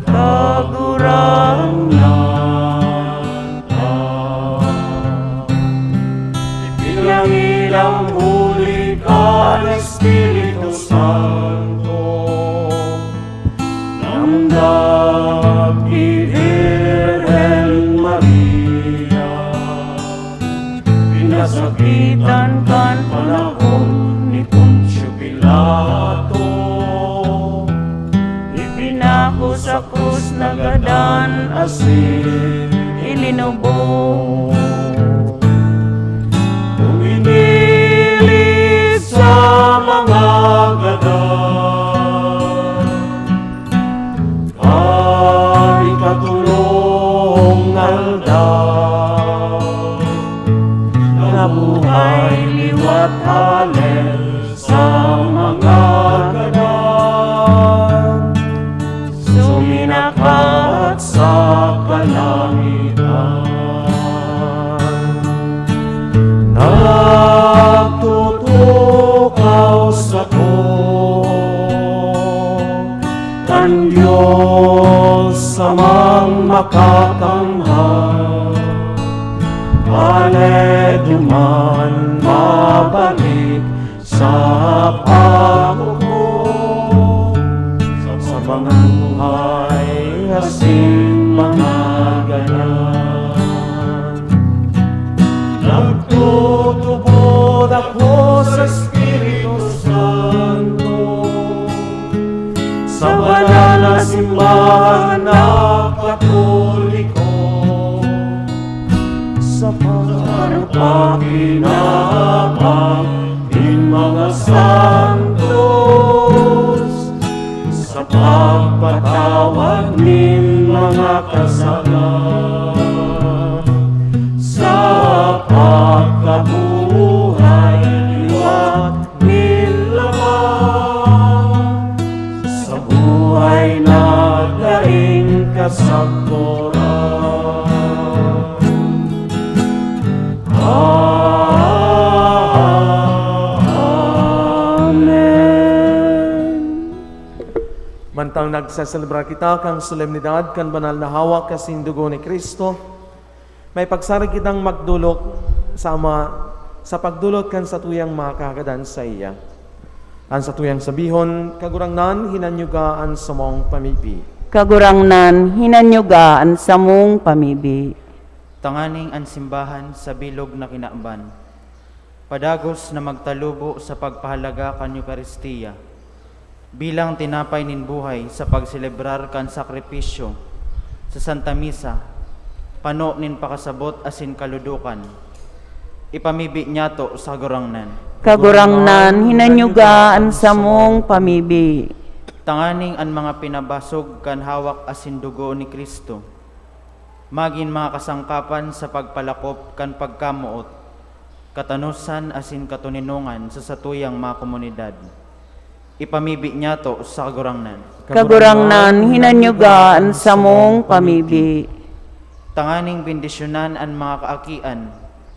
Kagurangnan ta. Ipinangilang huli kan Espiritu Santo, namdag ki Birhen Maria, pinasakitan kan panahon ni Poncio Pilato, ipinako sa krus, nagadan asin ilinubong. Uminili sa mga gadan kan ikatolong aldaw, nabuhay liwat Diyos Amang Makakamhan, ale duman mabalik sa paghukom sa mga buhay asin mga gadan. Nagtutubod ako sa Espiritu Santo, sa banal na simbahan na Katoliko, sa pagpapakinabang nin mga santos, sa pagpatawad nin mga kasala, sa pagkabuhay liwat nin laman, sa buhay na daing kasagkoran. Amen. Mantang nagseselebrar kita kan solemnidad kan banal na hawak asin dugo ni Cristo, may pagsarig kitang magdolok sa Ama sa pagdolot kan satuyang mga kahagadan saiya. An satuyang sabihon, "Kagurangnan, hinanyuga an samong pamibi." Kagurangnan, hinanyuga an samong pamibi. Tanganing an simbahan sa bilog na kinaban padagos na magtalubo sa pagpahalaga kan Eukaristia bilang tinapay nin buhay sa pagselebrar kan sakripisyo sa Santa Misa, pano nin pakasabot asin kaludokan. Ipamibi niyato sa Kagurangnan. Kagurangnan, hinanyuga an samong pamibi. Tanganing an mga pinabasog kan hawak asin dugo ni Cristo magin mga kasangkapan sa pagpalakop kan pagkamoot, katanosan asin katoninongan sa satuyang mga komunidad. Ipamibi niyato sa Kagurangnan. Kagurangnan, hinanyuga an samong pamibi. Tanganing bendisyonan an mga kaakian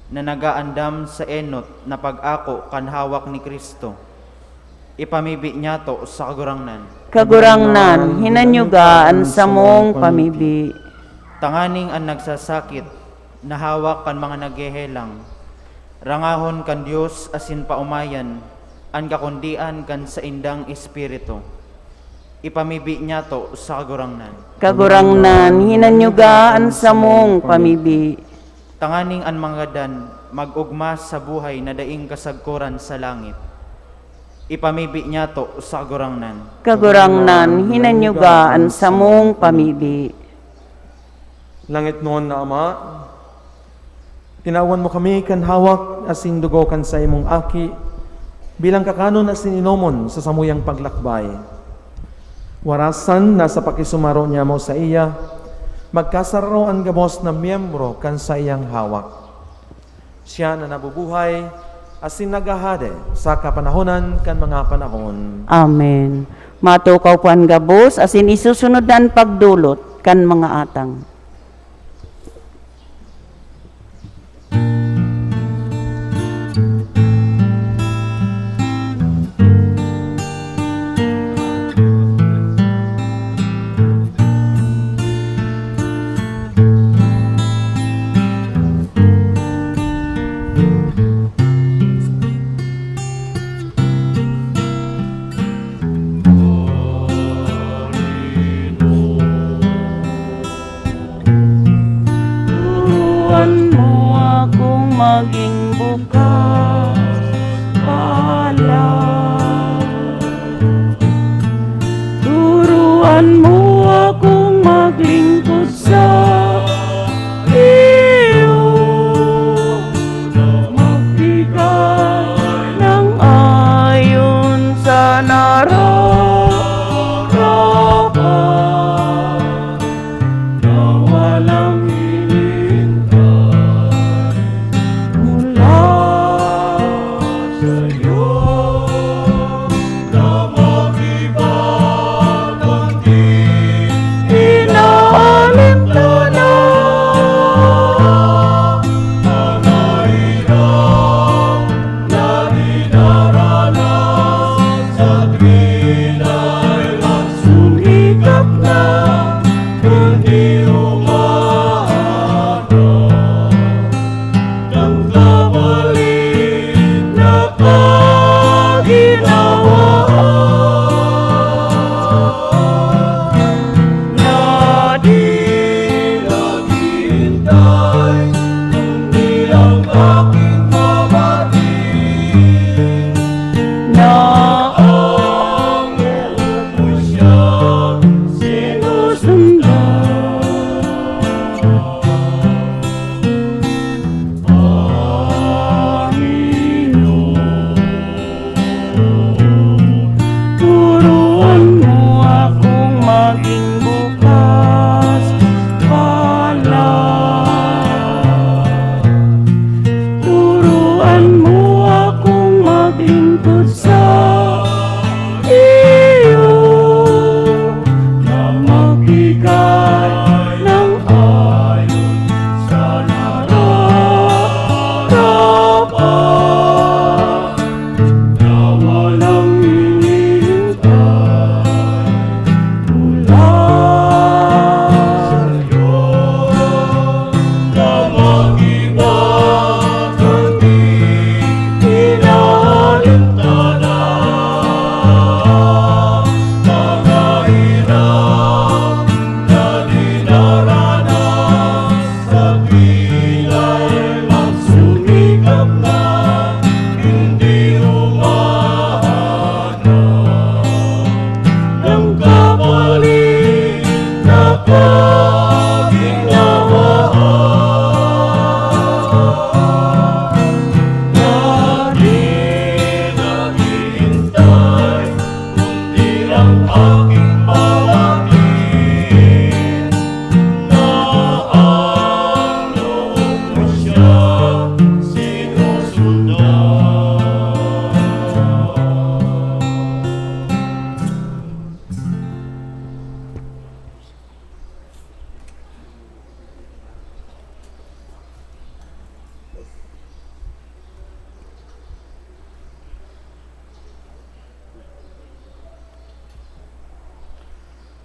na nagaandam sa enot na pag-ako kan hawak ni Cristo. Ipamibi niyato sa Kagurangnan. Kagurangnan, hinanyuga an samong pamibi. Tanganing an nagsasakit na hawak kan mga naghehelang, rangahon kan Dios asin paomayan an kakundian kan saindang espiritu. Ipamibi niyato sa Kagurangnan. Kagurangnan, hinanyuga an samong pamibi. Tanganing an mga gadan mag-ogma sa buhay na daing kasagkoran sa langit. Ipamibi niyato sa Kagurangnan. Kagurangnan, hinanyuga an samong pamibi. Langitnon na Ama, tinawan mo kami kan hawak asin dugo kan saimong Aki bilang kakanon asin inomon sa samuyang paglakbay. Warasan na sa pakisumaro niyamo saiya, magkasararo an gabos na miyembro kan saiyang hawak. Siya na nabubuhay asin naghahade sa kapanahonan kan mga panahon. Amen. Matukaw po an gabos asin isusunod na an pagdolot kan mga atang. Turuan mo akong maging bukas palad. Turuan mo akong maglingkod sa iyo, na magbigay ng ayon sa nararapat, na walang hinintay mula sa'yo, na mag-iba kundi inaalintana ang mahirap na dinaranas sa tuwing Ang aking pamangkin na ang loob mo siya sinusundan.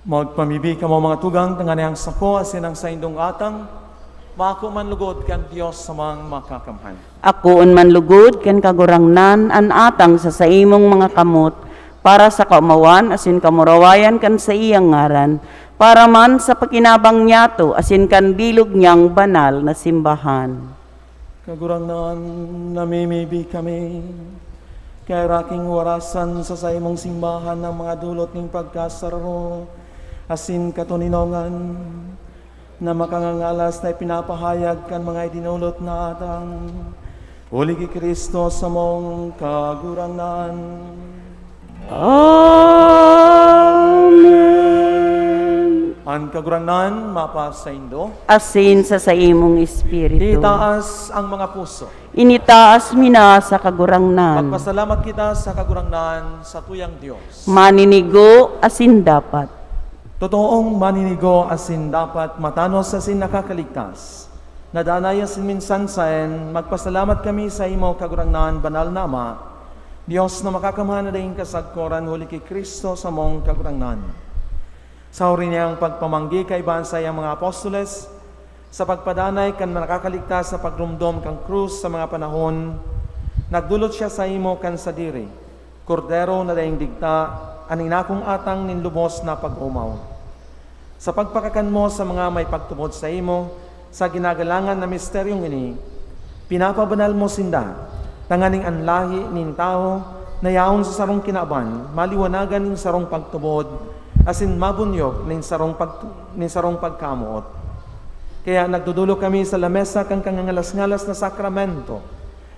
Magpamibi kamo, mga tugang, tanganing ang sako asin ang saindong atang maako man lugod kan Dios Amang Makakamhan. Akoon man lugod kan Kagurangnan an atang sa saimong mga kamot, para sa kaomawan asin kamurawayan kan saiyang ngaran, para man sa pakinabang niyato asin kan bilog niyang banal na simbahan. Kagurangnan, namimibi kami, kaya raking warasan sa saimong simbahan ang mga dulot nin pagkasaro asin katoninongan na makangangalas na ipinapahayag kan mga idinolot na atang, huli ki Cristo samong Kagurangnan. Amen. An Kagurangnan mapasaindo. Asin sa saimong espiritu. Itaas ang mga puso. Initaas mi na sa Kagurangnan. Magpasalamat kita sa Kagurangnan, satuyang Dios. Maninigo asin dapat. Totoong maninigo asin dapat, matanos asin nakakaligtas. Nadanay asin minsan saen, magpasalamat kami saimo, Kagurangnan, banal na Ama, Dios na makakamhan na daing kasagkoran, huli ki Cristo samong Kagurangnan. Sa huri niyang pagpamanggi kaiba an saiyang mga apostoles, sa pagpadanay kan nakakaligtas sa pagromdom kan krus sa mga panahon, nagdolot siya saimo kan sadiri, Kordero na daing digta, an inakong atang nin lubos na pag-omaw. Sa pagpakakan mo sa mga may pagtubod saimo, sa ginagalangan na misteryong ini, pinapabanal mo sinda, tanganing an lahi nin tawo na yaon sa sarong kinaban, maliwanagan nin sarong pagtubod, asin mabunyog nin sarong pagtu-, nin sarong pagkamoot. Kaya nagdodolok kami sa lamesa kan kangangalas-ngalas na sakramento,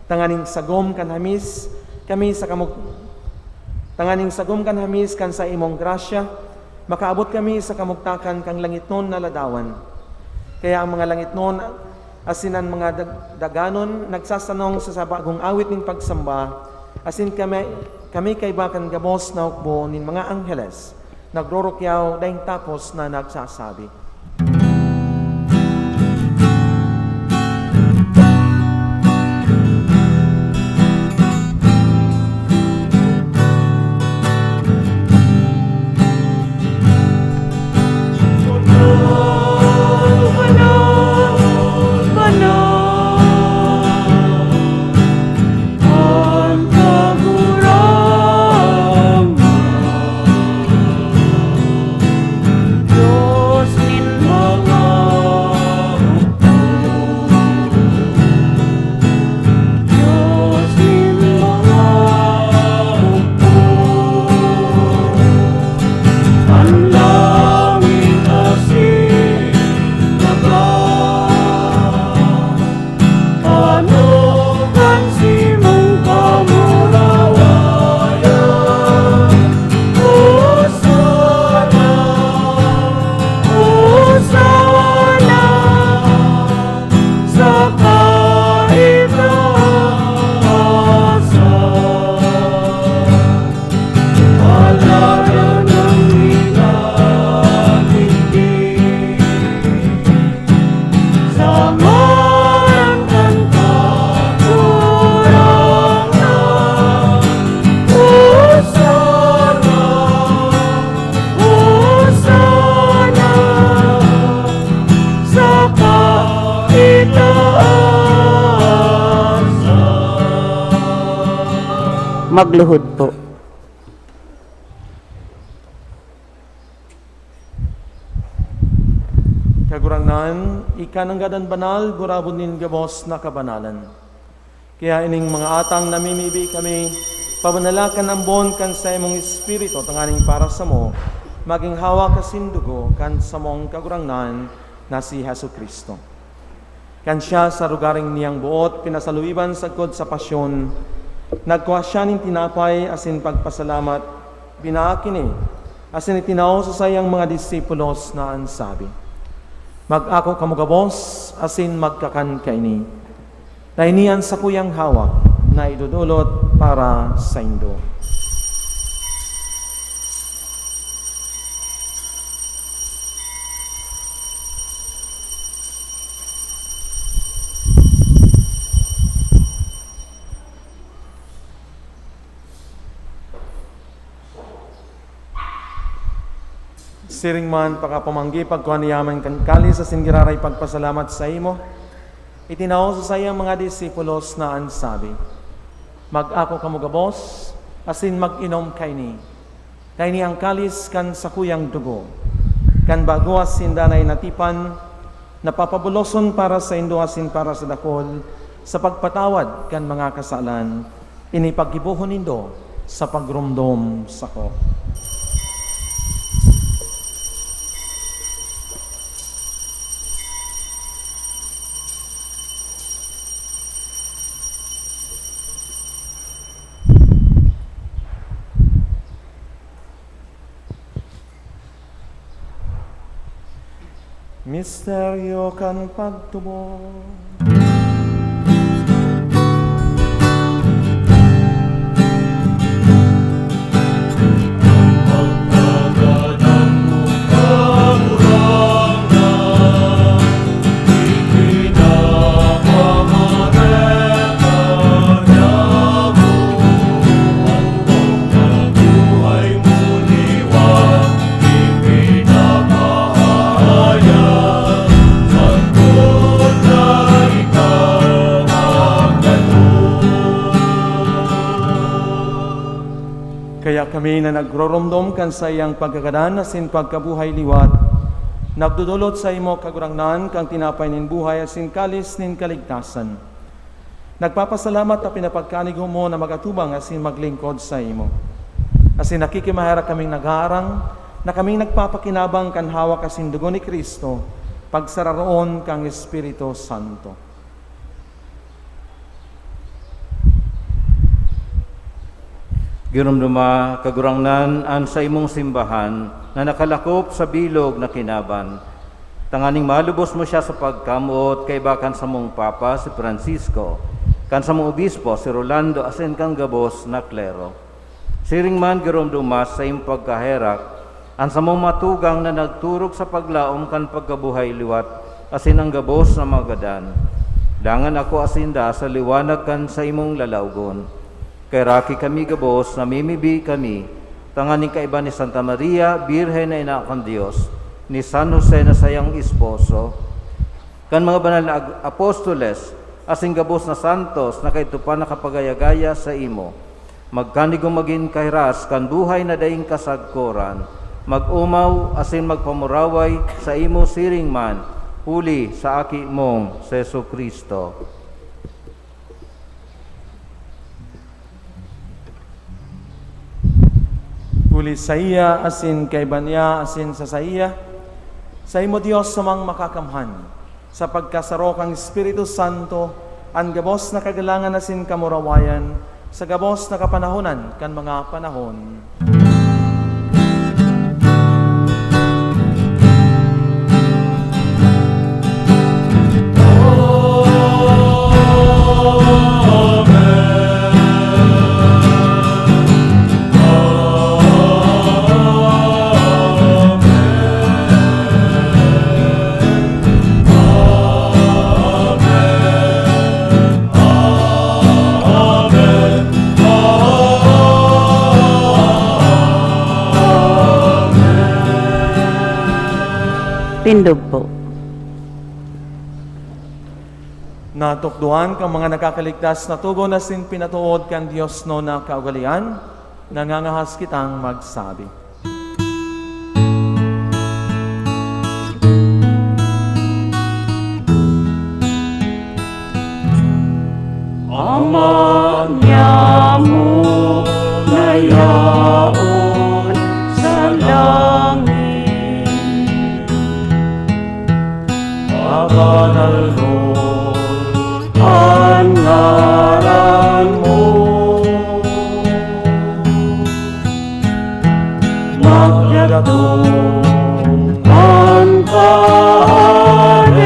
tanganing sagom kan hamis kami sa kamug-, tanganing sagom kan hamis kan saimong grasya, makaabot kami sa kamugtakan kan langitnon na ladawan. Kaya ang mga langitnon asin an mga dag-, daganon nagsasanong sa, sa bagong awit nin pagsamba, asin kami, kami kaiba kan gabos na hukbo nin mga angheles, nagrorukyaw daing tapos na nagsasabi. An Kagurangnan, Dios nin mga hukbo, Dios nin mga hukbo, an langit asin daga. Ano kan simong kamurawayan? Hosana, Hosana sa kaitaasan. Alagad ang Ginhawa sa ngaran kan Kagurangnan. Hosana, Hosana sa kaitaasan. Magluhod po. Kagurangnan, ika nanggad an banal, gurabon nin gabos na kabanalan. Kaya ining mga atang namimibi kami, pabanala kan ambon kan saimong Espiritu, tanganing para samo, magin hawak asin dugo kan samong Kagurangnan na si Jesu-Cristo. Kan siya sa lugaring niyang boot pinasaluiban sagkod sa pasyon, nagkua siya nin tinapay asin pagpasalamat, binaak ini, Asin itinao sa saiyang mga disipulos na an sabi, "Mag-ako kamo gabos asin magkakan kaini, ta ini an sakuyang hawak na idodolot para saindo." Siring man, pakapamanggi, pagkua niya man kan kalis asin giraray pagpasalamat saimo, itinao sa saiyang mga disipulos na an sabi, "Mag-ako kamo gabos asin mag-inom kaini. Kaini an kalis kan sakuyang dugo, kan bago asin danay na tipan, na papabuloson para saindo asin para sa dakul sa pagpatawad kan mga kasalan. Ini paggibohon nindo sa pagromdom sako." Misteryo kan pagtubod. Kaya kami na nagroromdom kan saiyang pagkagadan asin pagkabuhay liwat, nagdodolot saimo, Kagurangnan, kan tinapay nin buhay asin kalis nin kaligtasan. Nagpapasalamat ta pinapagkanigo mo na mag-atubang asin maglingkod saimo. Asin nakikimaherak kaming naghaharang na kaming nagpapakinabang kan hawak asin dugo ni Cristo, pagsararoon kan Espiritu Santo. Giromdoma, Kagurangnan, an saimong simbahan na nakalakop sa bilog na kinaban, tanganing malubos mo siya sa pagkamoot kaiba kan samong Papa, si Francisco, kan samong Obispo, si Rolando, asin kan gabos na klero. Siring man, giromdoma sa saimong pagkaherak, an samong mga tugang na nagturog sa paglaom kan pagkabuhay liwat asin an gabos na mga gadan. Dangan akoa sinda sa liwanag kan saimong lalaogon. Kaheraki kami gabos, namimibi kami, tanganing kaiba ni Santa Maria, Birhen na ina kan Dios, ni San Jose na saiyang esposo, kan mga banal na ag-, apostoles, asin gabos na santos na kaidto pa nakapagaya-gaya saimo, magkanigo magin kahiras kan buhay na daing kasagkoran, mag-omaw asin magpamuraway saimo siring man, huli sa Aki mong si Jesu-Cristo. Huli saiya, asin kaiba niya, asin sa saiya, saimo, Dios, samang makakamhan, sa pagkasaro kan Espiritu Santo, an gabos na kagalangan asin kamurawayan, sa gabos na kapanahonan kan mga panahon. Tindog po. Natukdoan kan mga nakakaligtas na togon asin pinatood kan diosnon na kaugalean, nangangahas kitang magsabi. Ama niamo na yaon sa langit, pabanalon an ngaran mo. Datong an Kahadean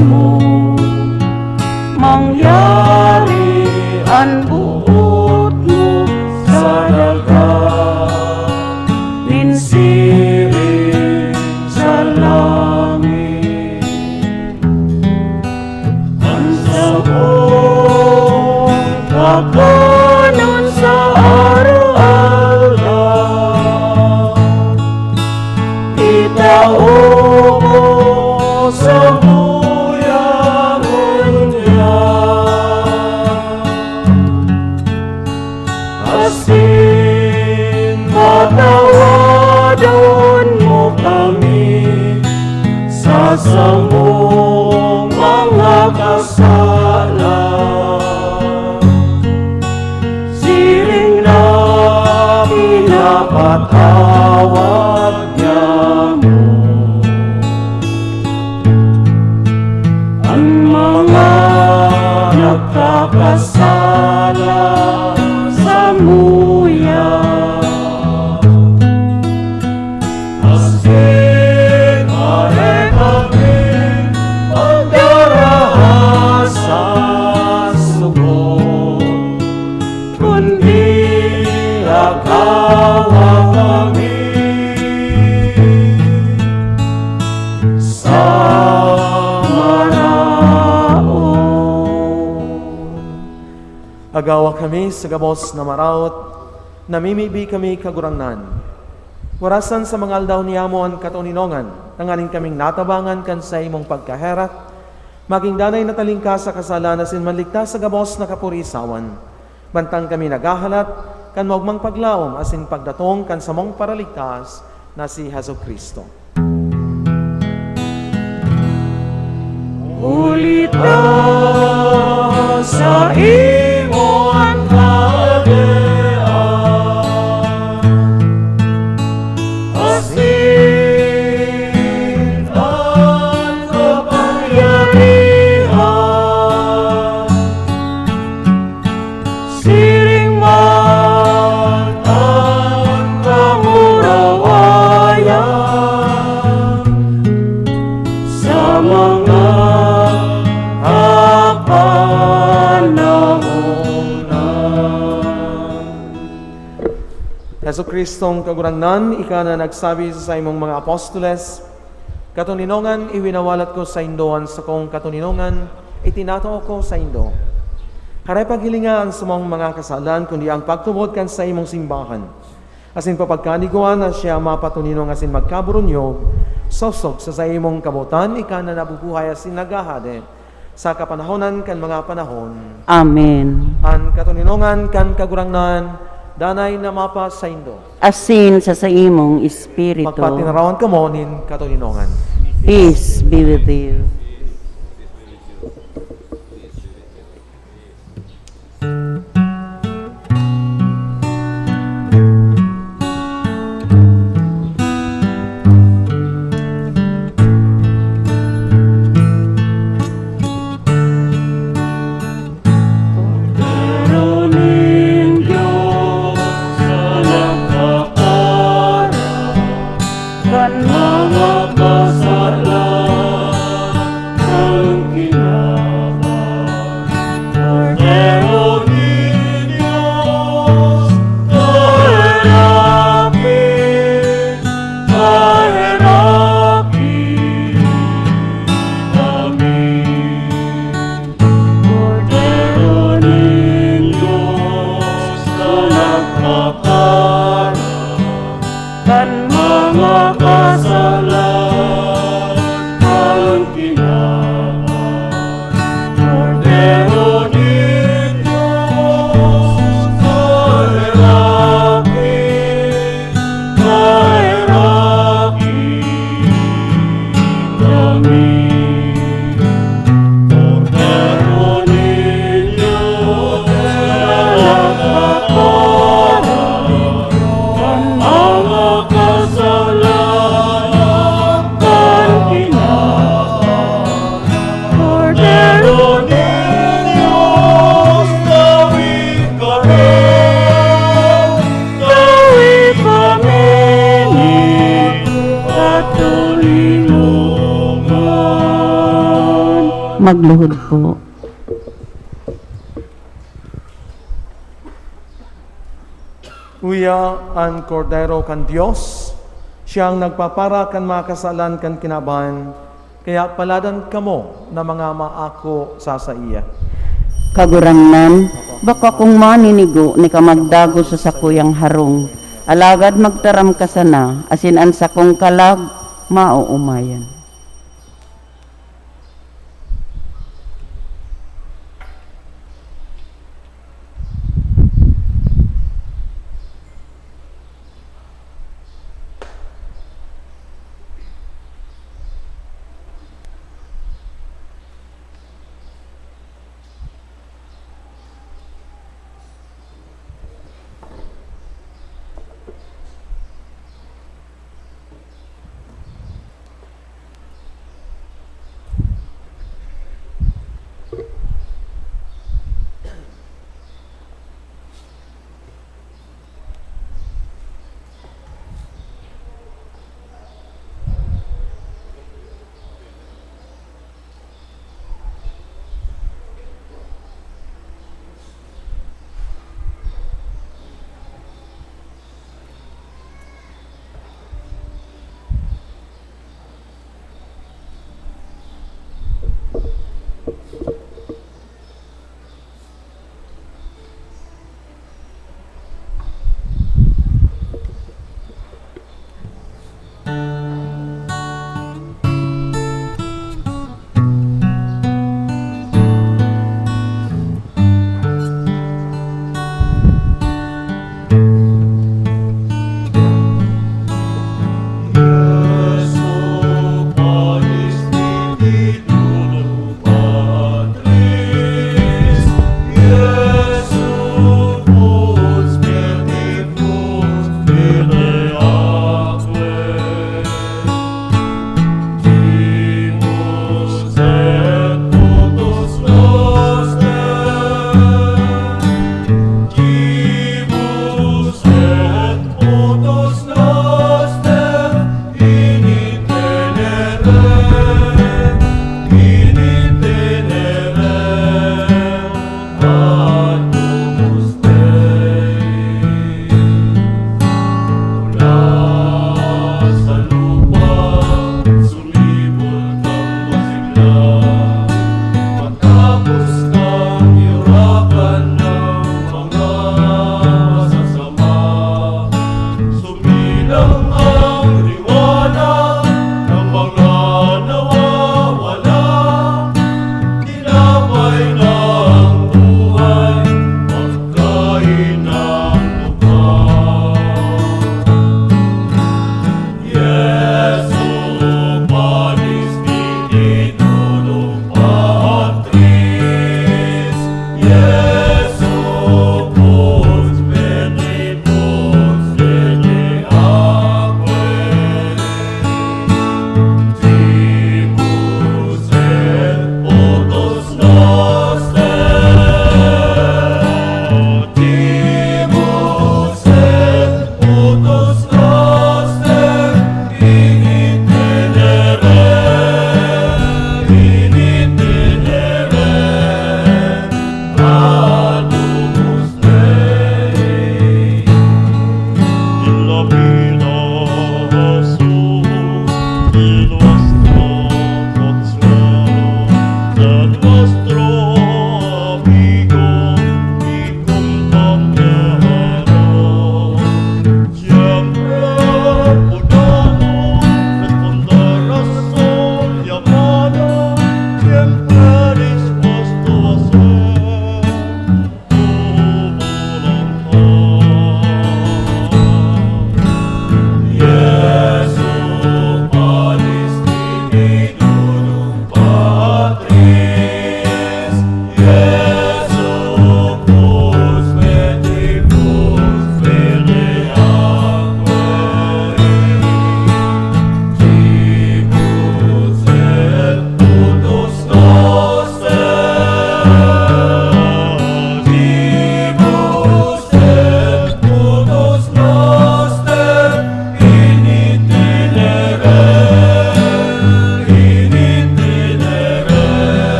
mo, mangyari an boot mo sa daga nin siring sa langit. An samong kakanon sa araw-araw, itao mo samuya ngunyan. Asin patawadon mo kami sa samong mga kasala, siring na pinapatawad niamo an mga nagkakasala samuya. Asin ari kami pagdaraha sa sugod, kundi agawa kami sa maraot. Agawa kami sa gabos na maraot, namimibi kami, Kagurangnan. Warasan sa mga aldaw niyamo an katoninongan, tanganing kaming natabangan kan saimong pagkaherak, magin danay na talingkas sa kasalan asin manligtas sa gabos na kaporisawan. Mantang kami naghahalat kan maogmang paglaom asin pagdatong kan samong Paraligtas na si Jesu-Cristo. Huli ta saimo an kahadean, asin an kapangyarihan, siring man an kamurawayan sa mga kapanahonan. Jesu-Cristong Kagurangnan, ika na nagsabi sa saimong mga apostoles, "Katoninongan, iwinawalat ko saindo an sakong katoninongan, itinatao ko saindo." Haray paghilinga an samong mga kasalan, kundi ang pagtubod kan saimong simbahan, asin papagkanigwan na siya mapatoninong asin magkaburunyog, sosog sa saimong kabotan, ika na nabubuhay asin naghahade sa kapanahonan kan mga panahon. Amen. An katoninongan kan Kagurangnan danay na mapasaindo. Asin sa saimong espiritu. Magpatinarawan kamo nin katoninongan. Peace be with you. Kordero nin Dios na nagkapara kan mga kasalan, kinaban. Kordero nin Dios, kaheraki, kaheraki kami. Kordero nin Dios na nagkapara kan mga kasalan, kinaban. Kordero nin Dios, kaheraki, kaheraki kami. Kordero nin Dios, na nagkapara kan mga Magluhod po. Uya an Kordero kan Dios, siyang nagpapara kan mga kasalan kan kinaban. Kaya paladan kamo na mga maako sa saiya. Kagurangnan, bako akong maninigo ni ka magdagos sa sakuyang harong, alagad magtaram ka sana, asin an sakong kalag maoomayan.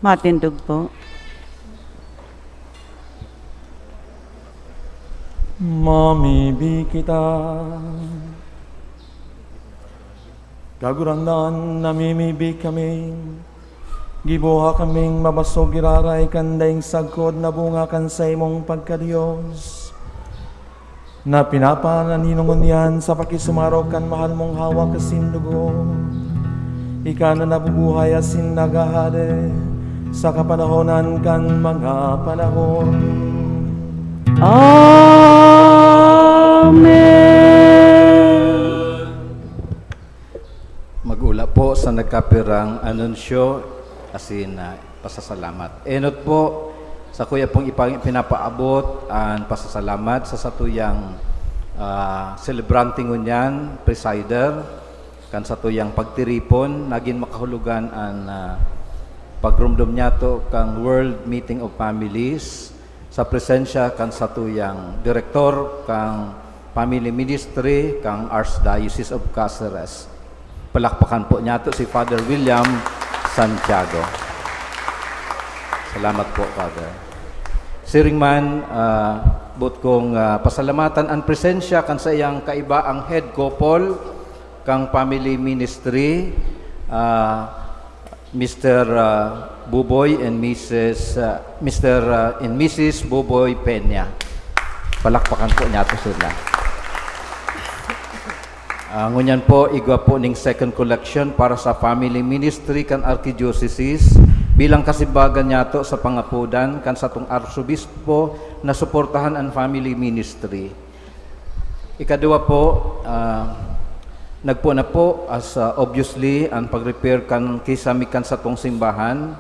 Matindog po. Mamibi kita. Kagurangnan, namimibi kami. Gibuha kaming mabasog giraray kan daing sagkod na bunga kan saimong pagka-Dios, na pinapananinongon iyan sa pakisumarog kan mahal mong hawak asin dugo. Ika na nabubuhay asin naghahade sa kapanahonan kan mga panahon. Amen. Mag-ula po sa nagkapirang anunsyo asin, ah, pasasalamat. Enot po, sakuya pong ipang-, pinapaabot an pasasalamat sa satuyang, ah, selebrante ngunyan, presider, kan satuyang pagtiripon, nagin makahulugan an, ah, pagromdom niyato kan World Meeting of Families, sa presensya kan satuyang direktor kan Family Ministry kan Archdiocese of Caceres. Palakpakan po niyato si Father William Santiago. Salamat po, Father. Siring man, ah, boot kong, ah, pasalamatan an presensya kan saiyang kaiba, ang head couple kan Family Ministry, ah, Mister, ah, Buboy and Missus, ah, Mister, ah, and Missus Buboy Peña. Palakpakan po niyato sila. Ah, ngunyan po, igwa po ning second collection para sa family ministry kan Archdiocese bilang kasimbagan niyato sa pangapodan kan satong Arsobispo na suportahan an family ministry. Ikaduwa po, ah, nagpo na po as, ah, obviously, an pag-repair kan kisame kan satong simbahan.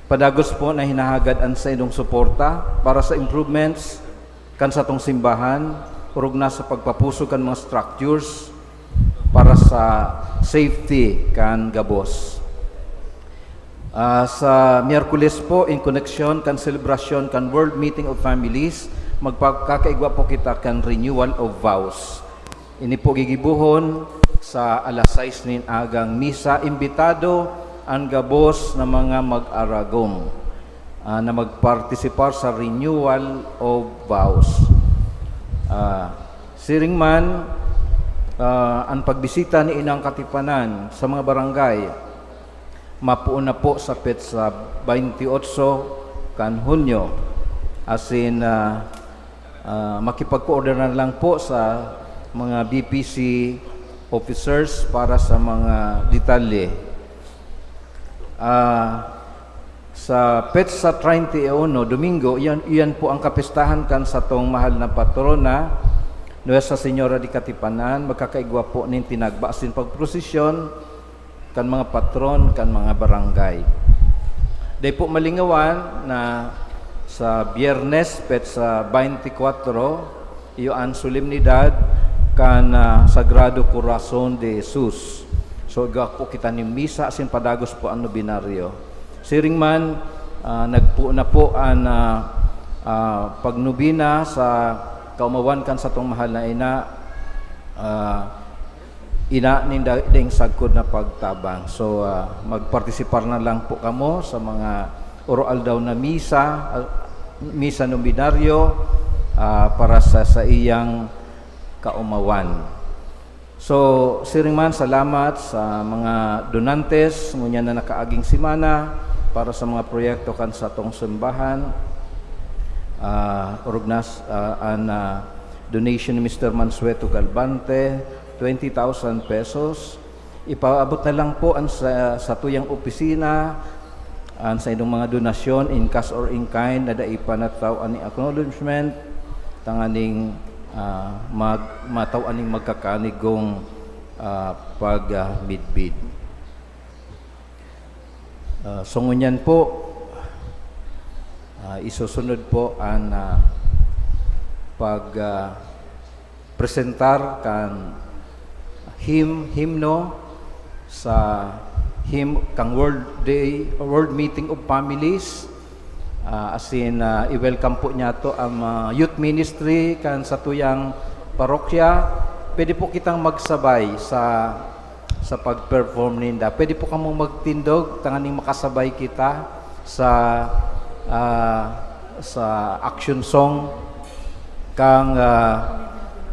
Padagos po na hinahagad an saindong suporta para sa improvements kan satong simbahan, orog na sa pagpapusog kan mga structures para sa safety kan gabos. Ah, sa Miyerkules po, in koneksyon kan selebrasyon kan World Meeting of Families, magpakakaigwa po kita kan Renewal of Vows. Ini po gigibohon sa alas sais nin agang misa. Imbitado an gabos na mga mag-aragom, ah, na magpartisipar sa Renewal of Vows. Ah, siring man, ah, an pagbisita ni Inang Katipanan sa mga barangay, mapoon na po sa petsa twenty-eight kan Hunyo. Asin, ah, ah, makipag-coordinate lang po sa mga B P C officers para sa mga detalye. Ah, sa petsa treinta y uno, Domingo, iyan, iyan po ang kapistahan kan satong mahal na patrona, Nuestra Señora de Katipanan. Magkakaigwa po nin tinagba asin pagprosesyon kan mga patron kan mga barangay. Dai po malingawan na sa Biyernes, petsa twenty-four, iyo an solemnidad kan, ah, Sagrado Corazon de Jesus. So, igwa po kita nin misa asin padagos po an nobinaryo. Siring man, ah, nagpo na po an, ah, ah, pagnobina sa kaomawan kan satong mahal na ina, ah, ina nin da-, daing sagkod na pagtabang. So, ah, magpartisipar na lang po kamo sa mga oro-aldaw na misa, ah, misa nobinaryo, ah, para sa saiyang kaomawan. So, siring man, salamat sa mga donantes ngunyan na nakaaging semana para sa mga proyekto kan satong simbahan. Ah, orog na, ah, an, ah, donation ni Mister Mansueto Galbante, twenty thousand pesos. Ipaabot na lang po an sa, satuyang opisina, an saindong mga donasyon in cash or in kind na dai pa natao an acknowledgement, tanganing, ah, mag-, matao aning magkakanigong, ah, pag, ah, midbid. Ah, so ngunyan po, ah, isusunod po an, ah, pag, ah, presentar kan hymn, himno sa hymn kan World Day, World Meeting of Families. Ah, asin, ah, i-welcome po niyato ang, ah, youth ministry kan satuyang parokya. Pwede po kitang magsabay sa, sa pag-perform ninda. Pwede po kamong magtindog tanganing makasabay kita sa, ah, sa action song kang, ah,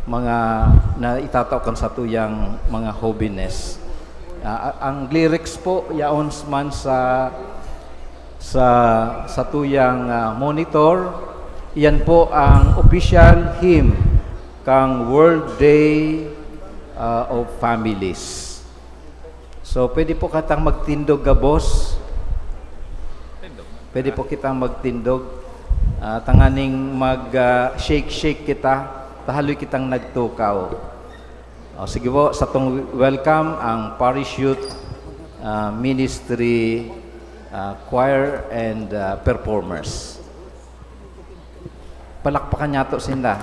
mga na itatao kan satuyang mga holiness. Ah, a-, ang lyrics po yaon man sa, sa satuyang, ah, monitor. Iyan po ang official hymn kang World Day, ah, of Families. So, pwede po kitang magtindog gabos. Pwede po kitang magtindog. Ah, tanganing mag, ah, shake-shake kita. Tahaloy kitang nagtukaw. O, sige po, satong welcome ang Parish Youth, ah, Ministry, ah, Choir and, ah, performers. Palakpakan niyato sinda.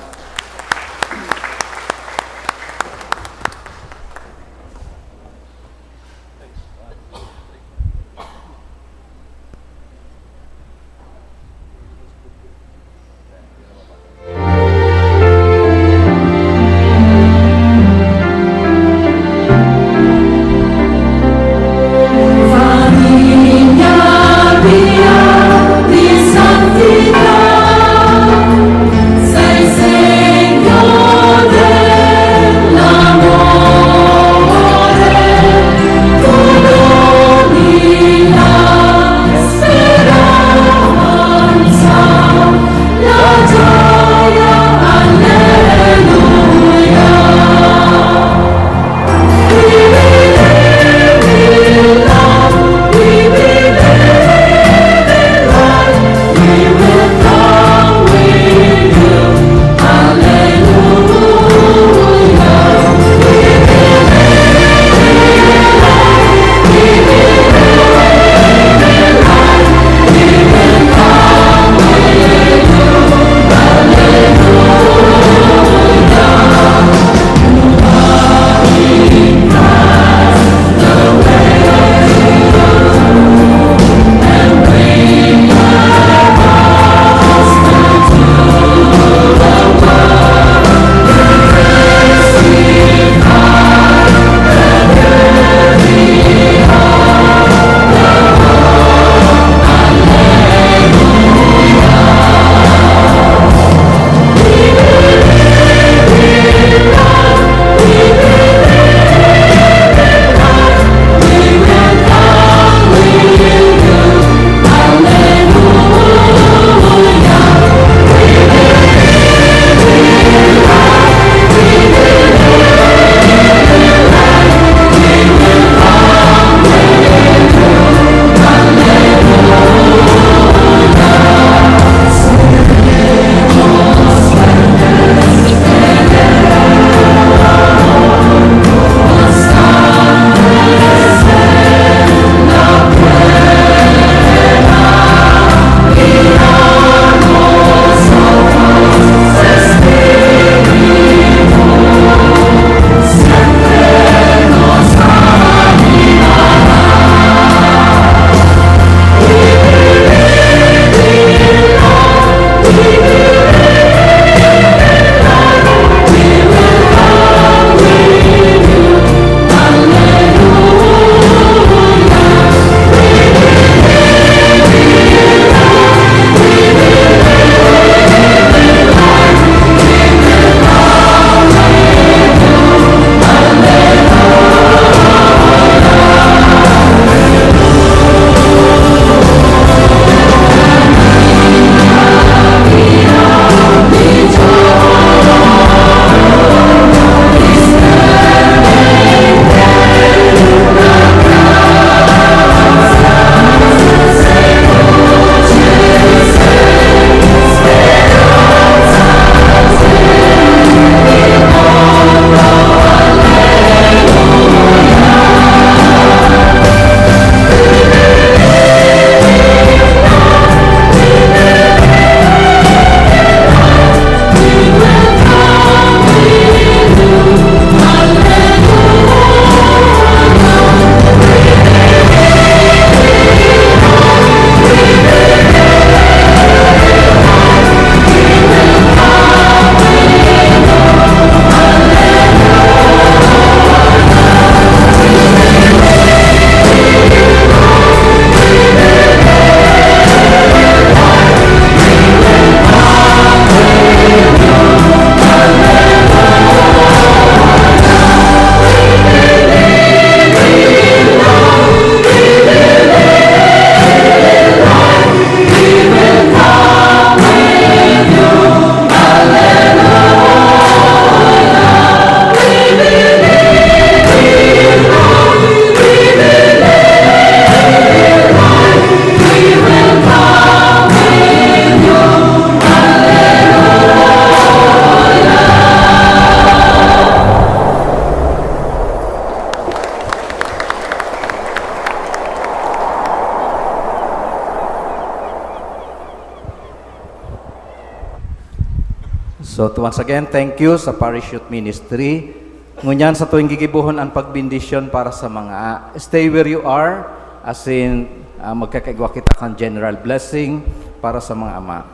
So, once again, thank you sa Parish Youth Ministry. Ngunyan, sa tuwing gigibohon ang pagbendisyon para sa mga, stay where you are, asin, ah, magkakaigwa kita kan general blessing para sa mga ama.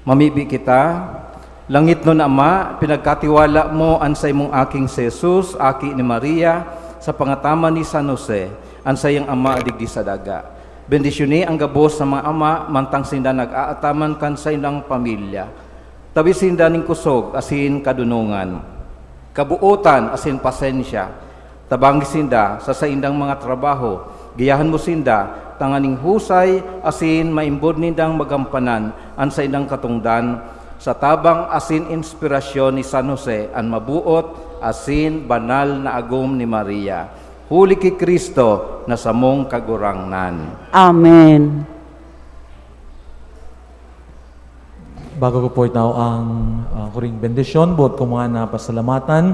Mamibi kita. Langitnon na Ama, pinagkatiwala mo an saimong Aking si Jesus, aki ni Maria, sa pangataman ni San Jose, an saiyang ama digdi sa daga. Bendisyoni ang gabos sa mga ama mantang sinda nag-aataman kan saindang pamilya. Tabi sinda nin kusog asin kadunongan, kabuotan asin pasensya. Tabangi sinda sa saindang mga trabaho. Giyahan mo sinda tanganing husay asin maimbod nindang magampanan an saindang katongdan sa tabang asin inspirasyon ni San Jose, an mabuot asin banal na agom ni Maria. Huli ki Cristo na samong Kagurangnan. Amen. Bago ko po itao ang, ah, huring bendisyon, boot ko muna na pasalamatan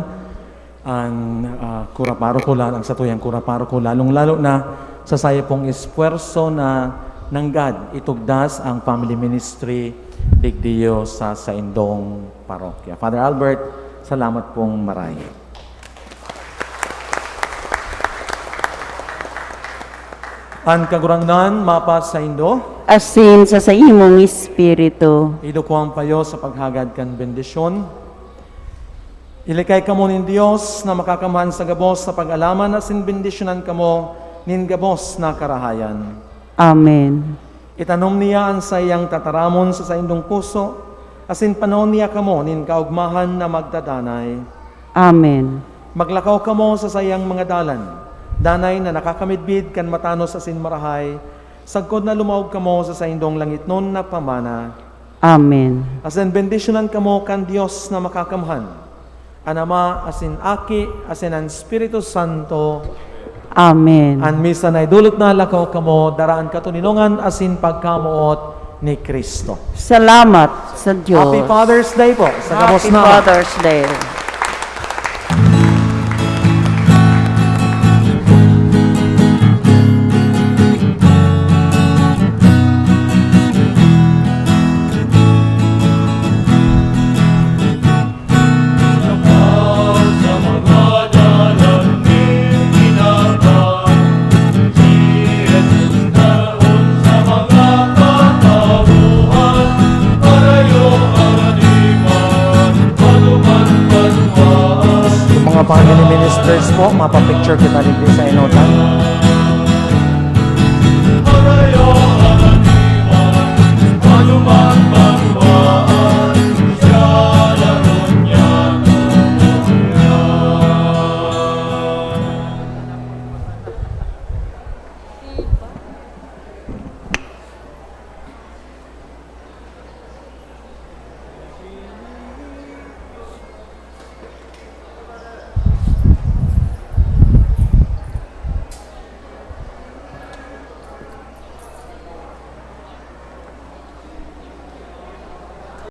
ang, ah, kura paroko, la-, ang satuyang kura paroko, lalong-lalo na sa sayo pong esfuerso na nanggad itugdas ang family ministry digdiyo sa saindong parokya. Father Albert, salamat pong maray. An Kagurangnan mapasaindo. Asin sa saimong espiritu. Idukwa an payo sa paghagad kan bendisyon. Ilikay kamo nin Dios na Makakamhan sa gabos na pag-alaman asin bendisyonan kamo nin gabos na karahayan. Amen. Itanom niya an saiyang tataramon sa saindong puso, asin panaon niya kamo nin kaogmahan na magdadanay. Amen. Maglakaw kamo sa saiyang mga dalan, danay na nakakamidbid kan matanos asin marahay, sagkod na lumaog kamo sa saindong langitnon na pamana. Amen. Asin bendisyonan kamo kan Dios na Makakamhan, an Ama, asin Aki, asin an Espiritu Santo. Amen. An misa na idulot na, lakaw kamo, dara an katoninongan asin pagkamoot ni Cristo. Salamat sa Diyos. Happy Father's Day po, sa gabos Happy na. Father's Day. Yung mga family ministers po, mapapicture kita digdi sa enotan.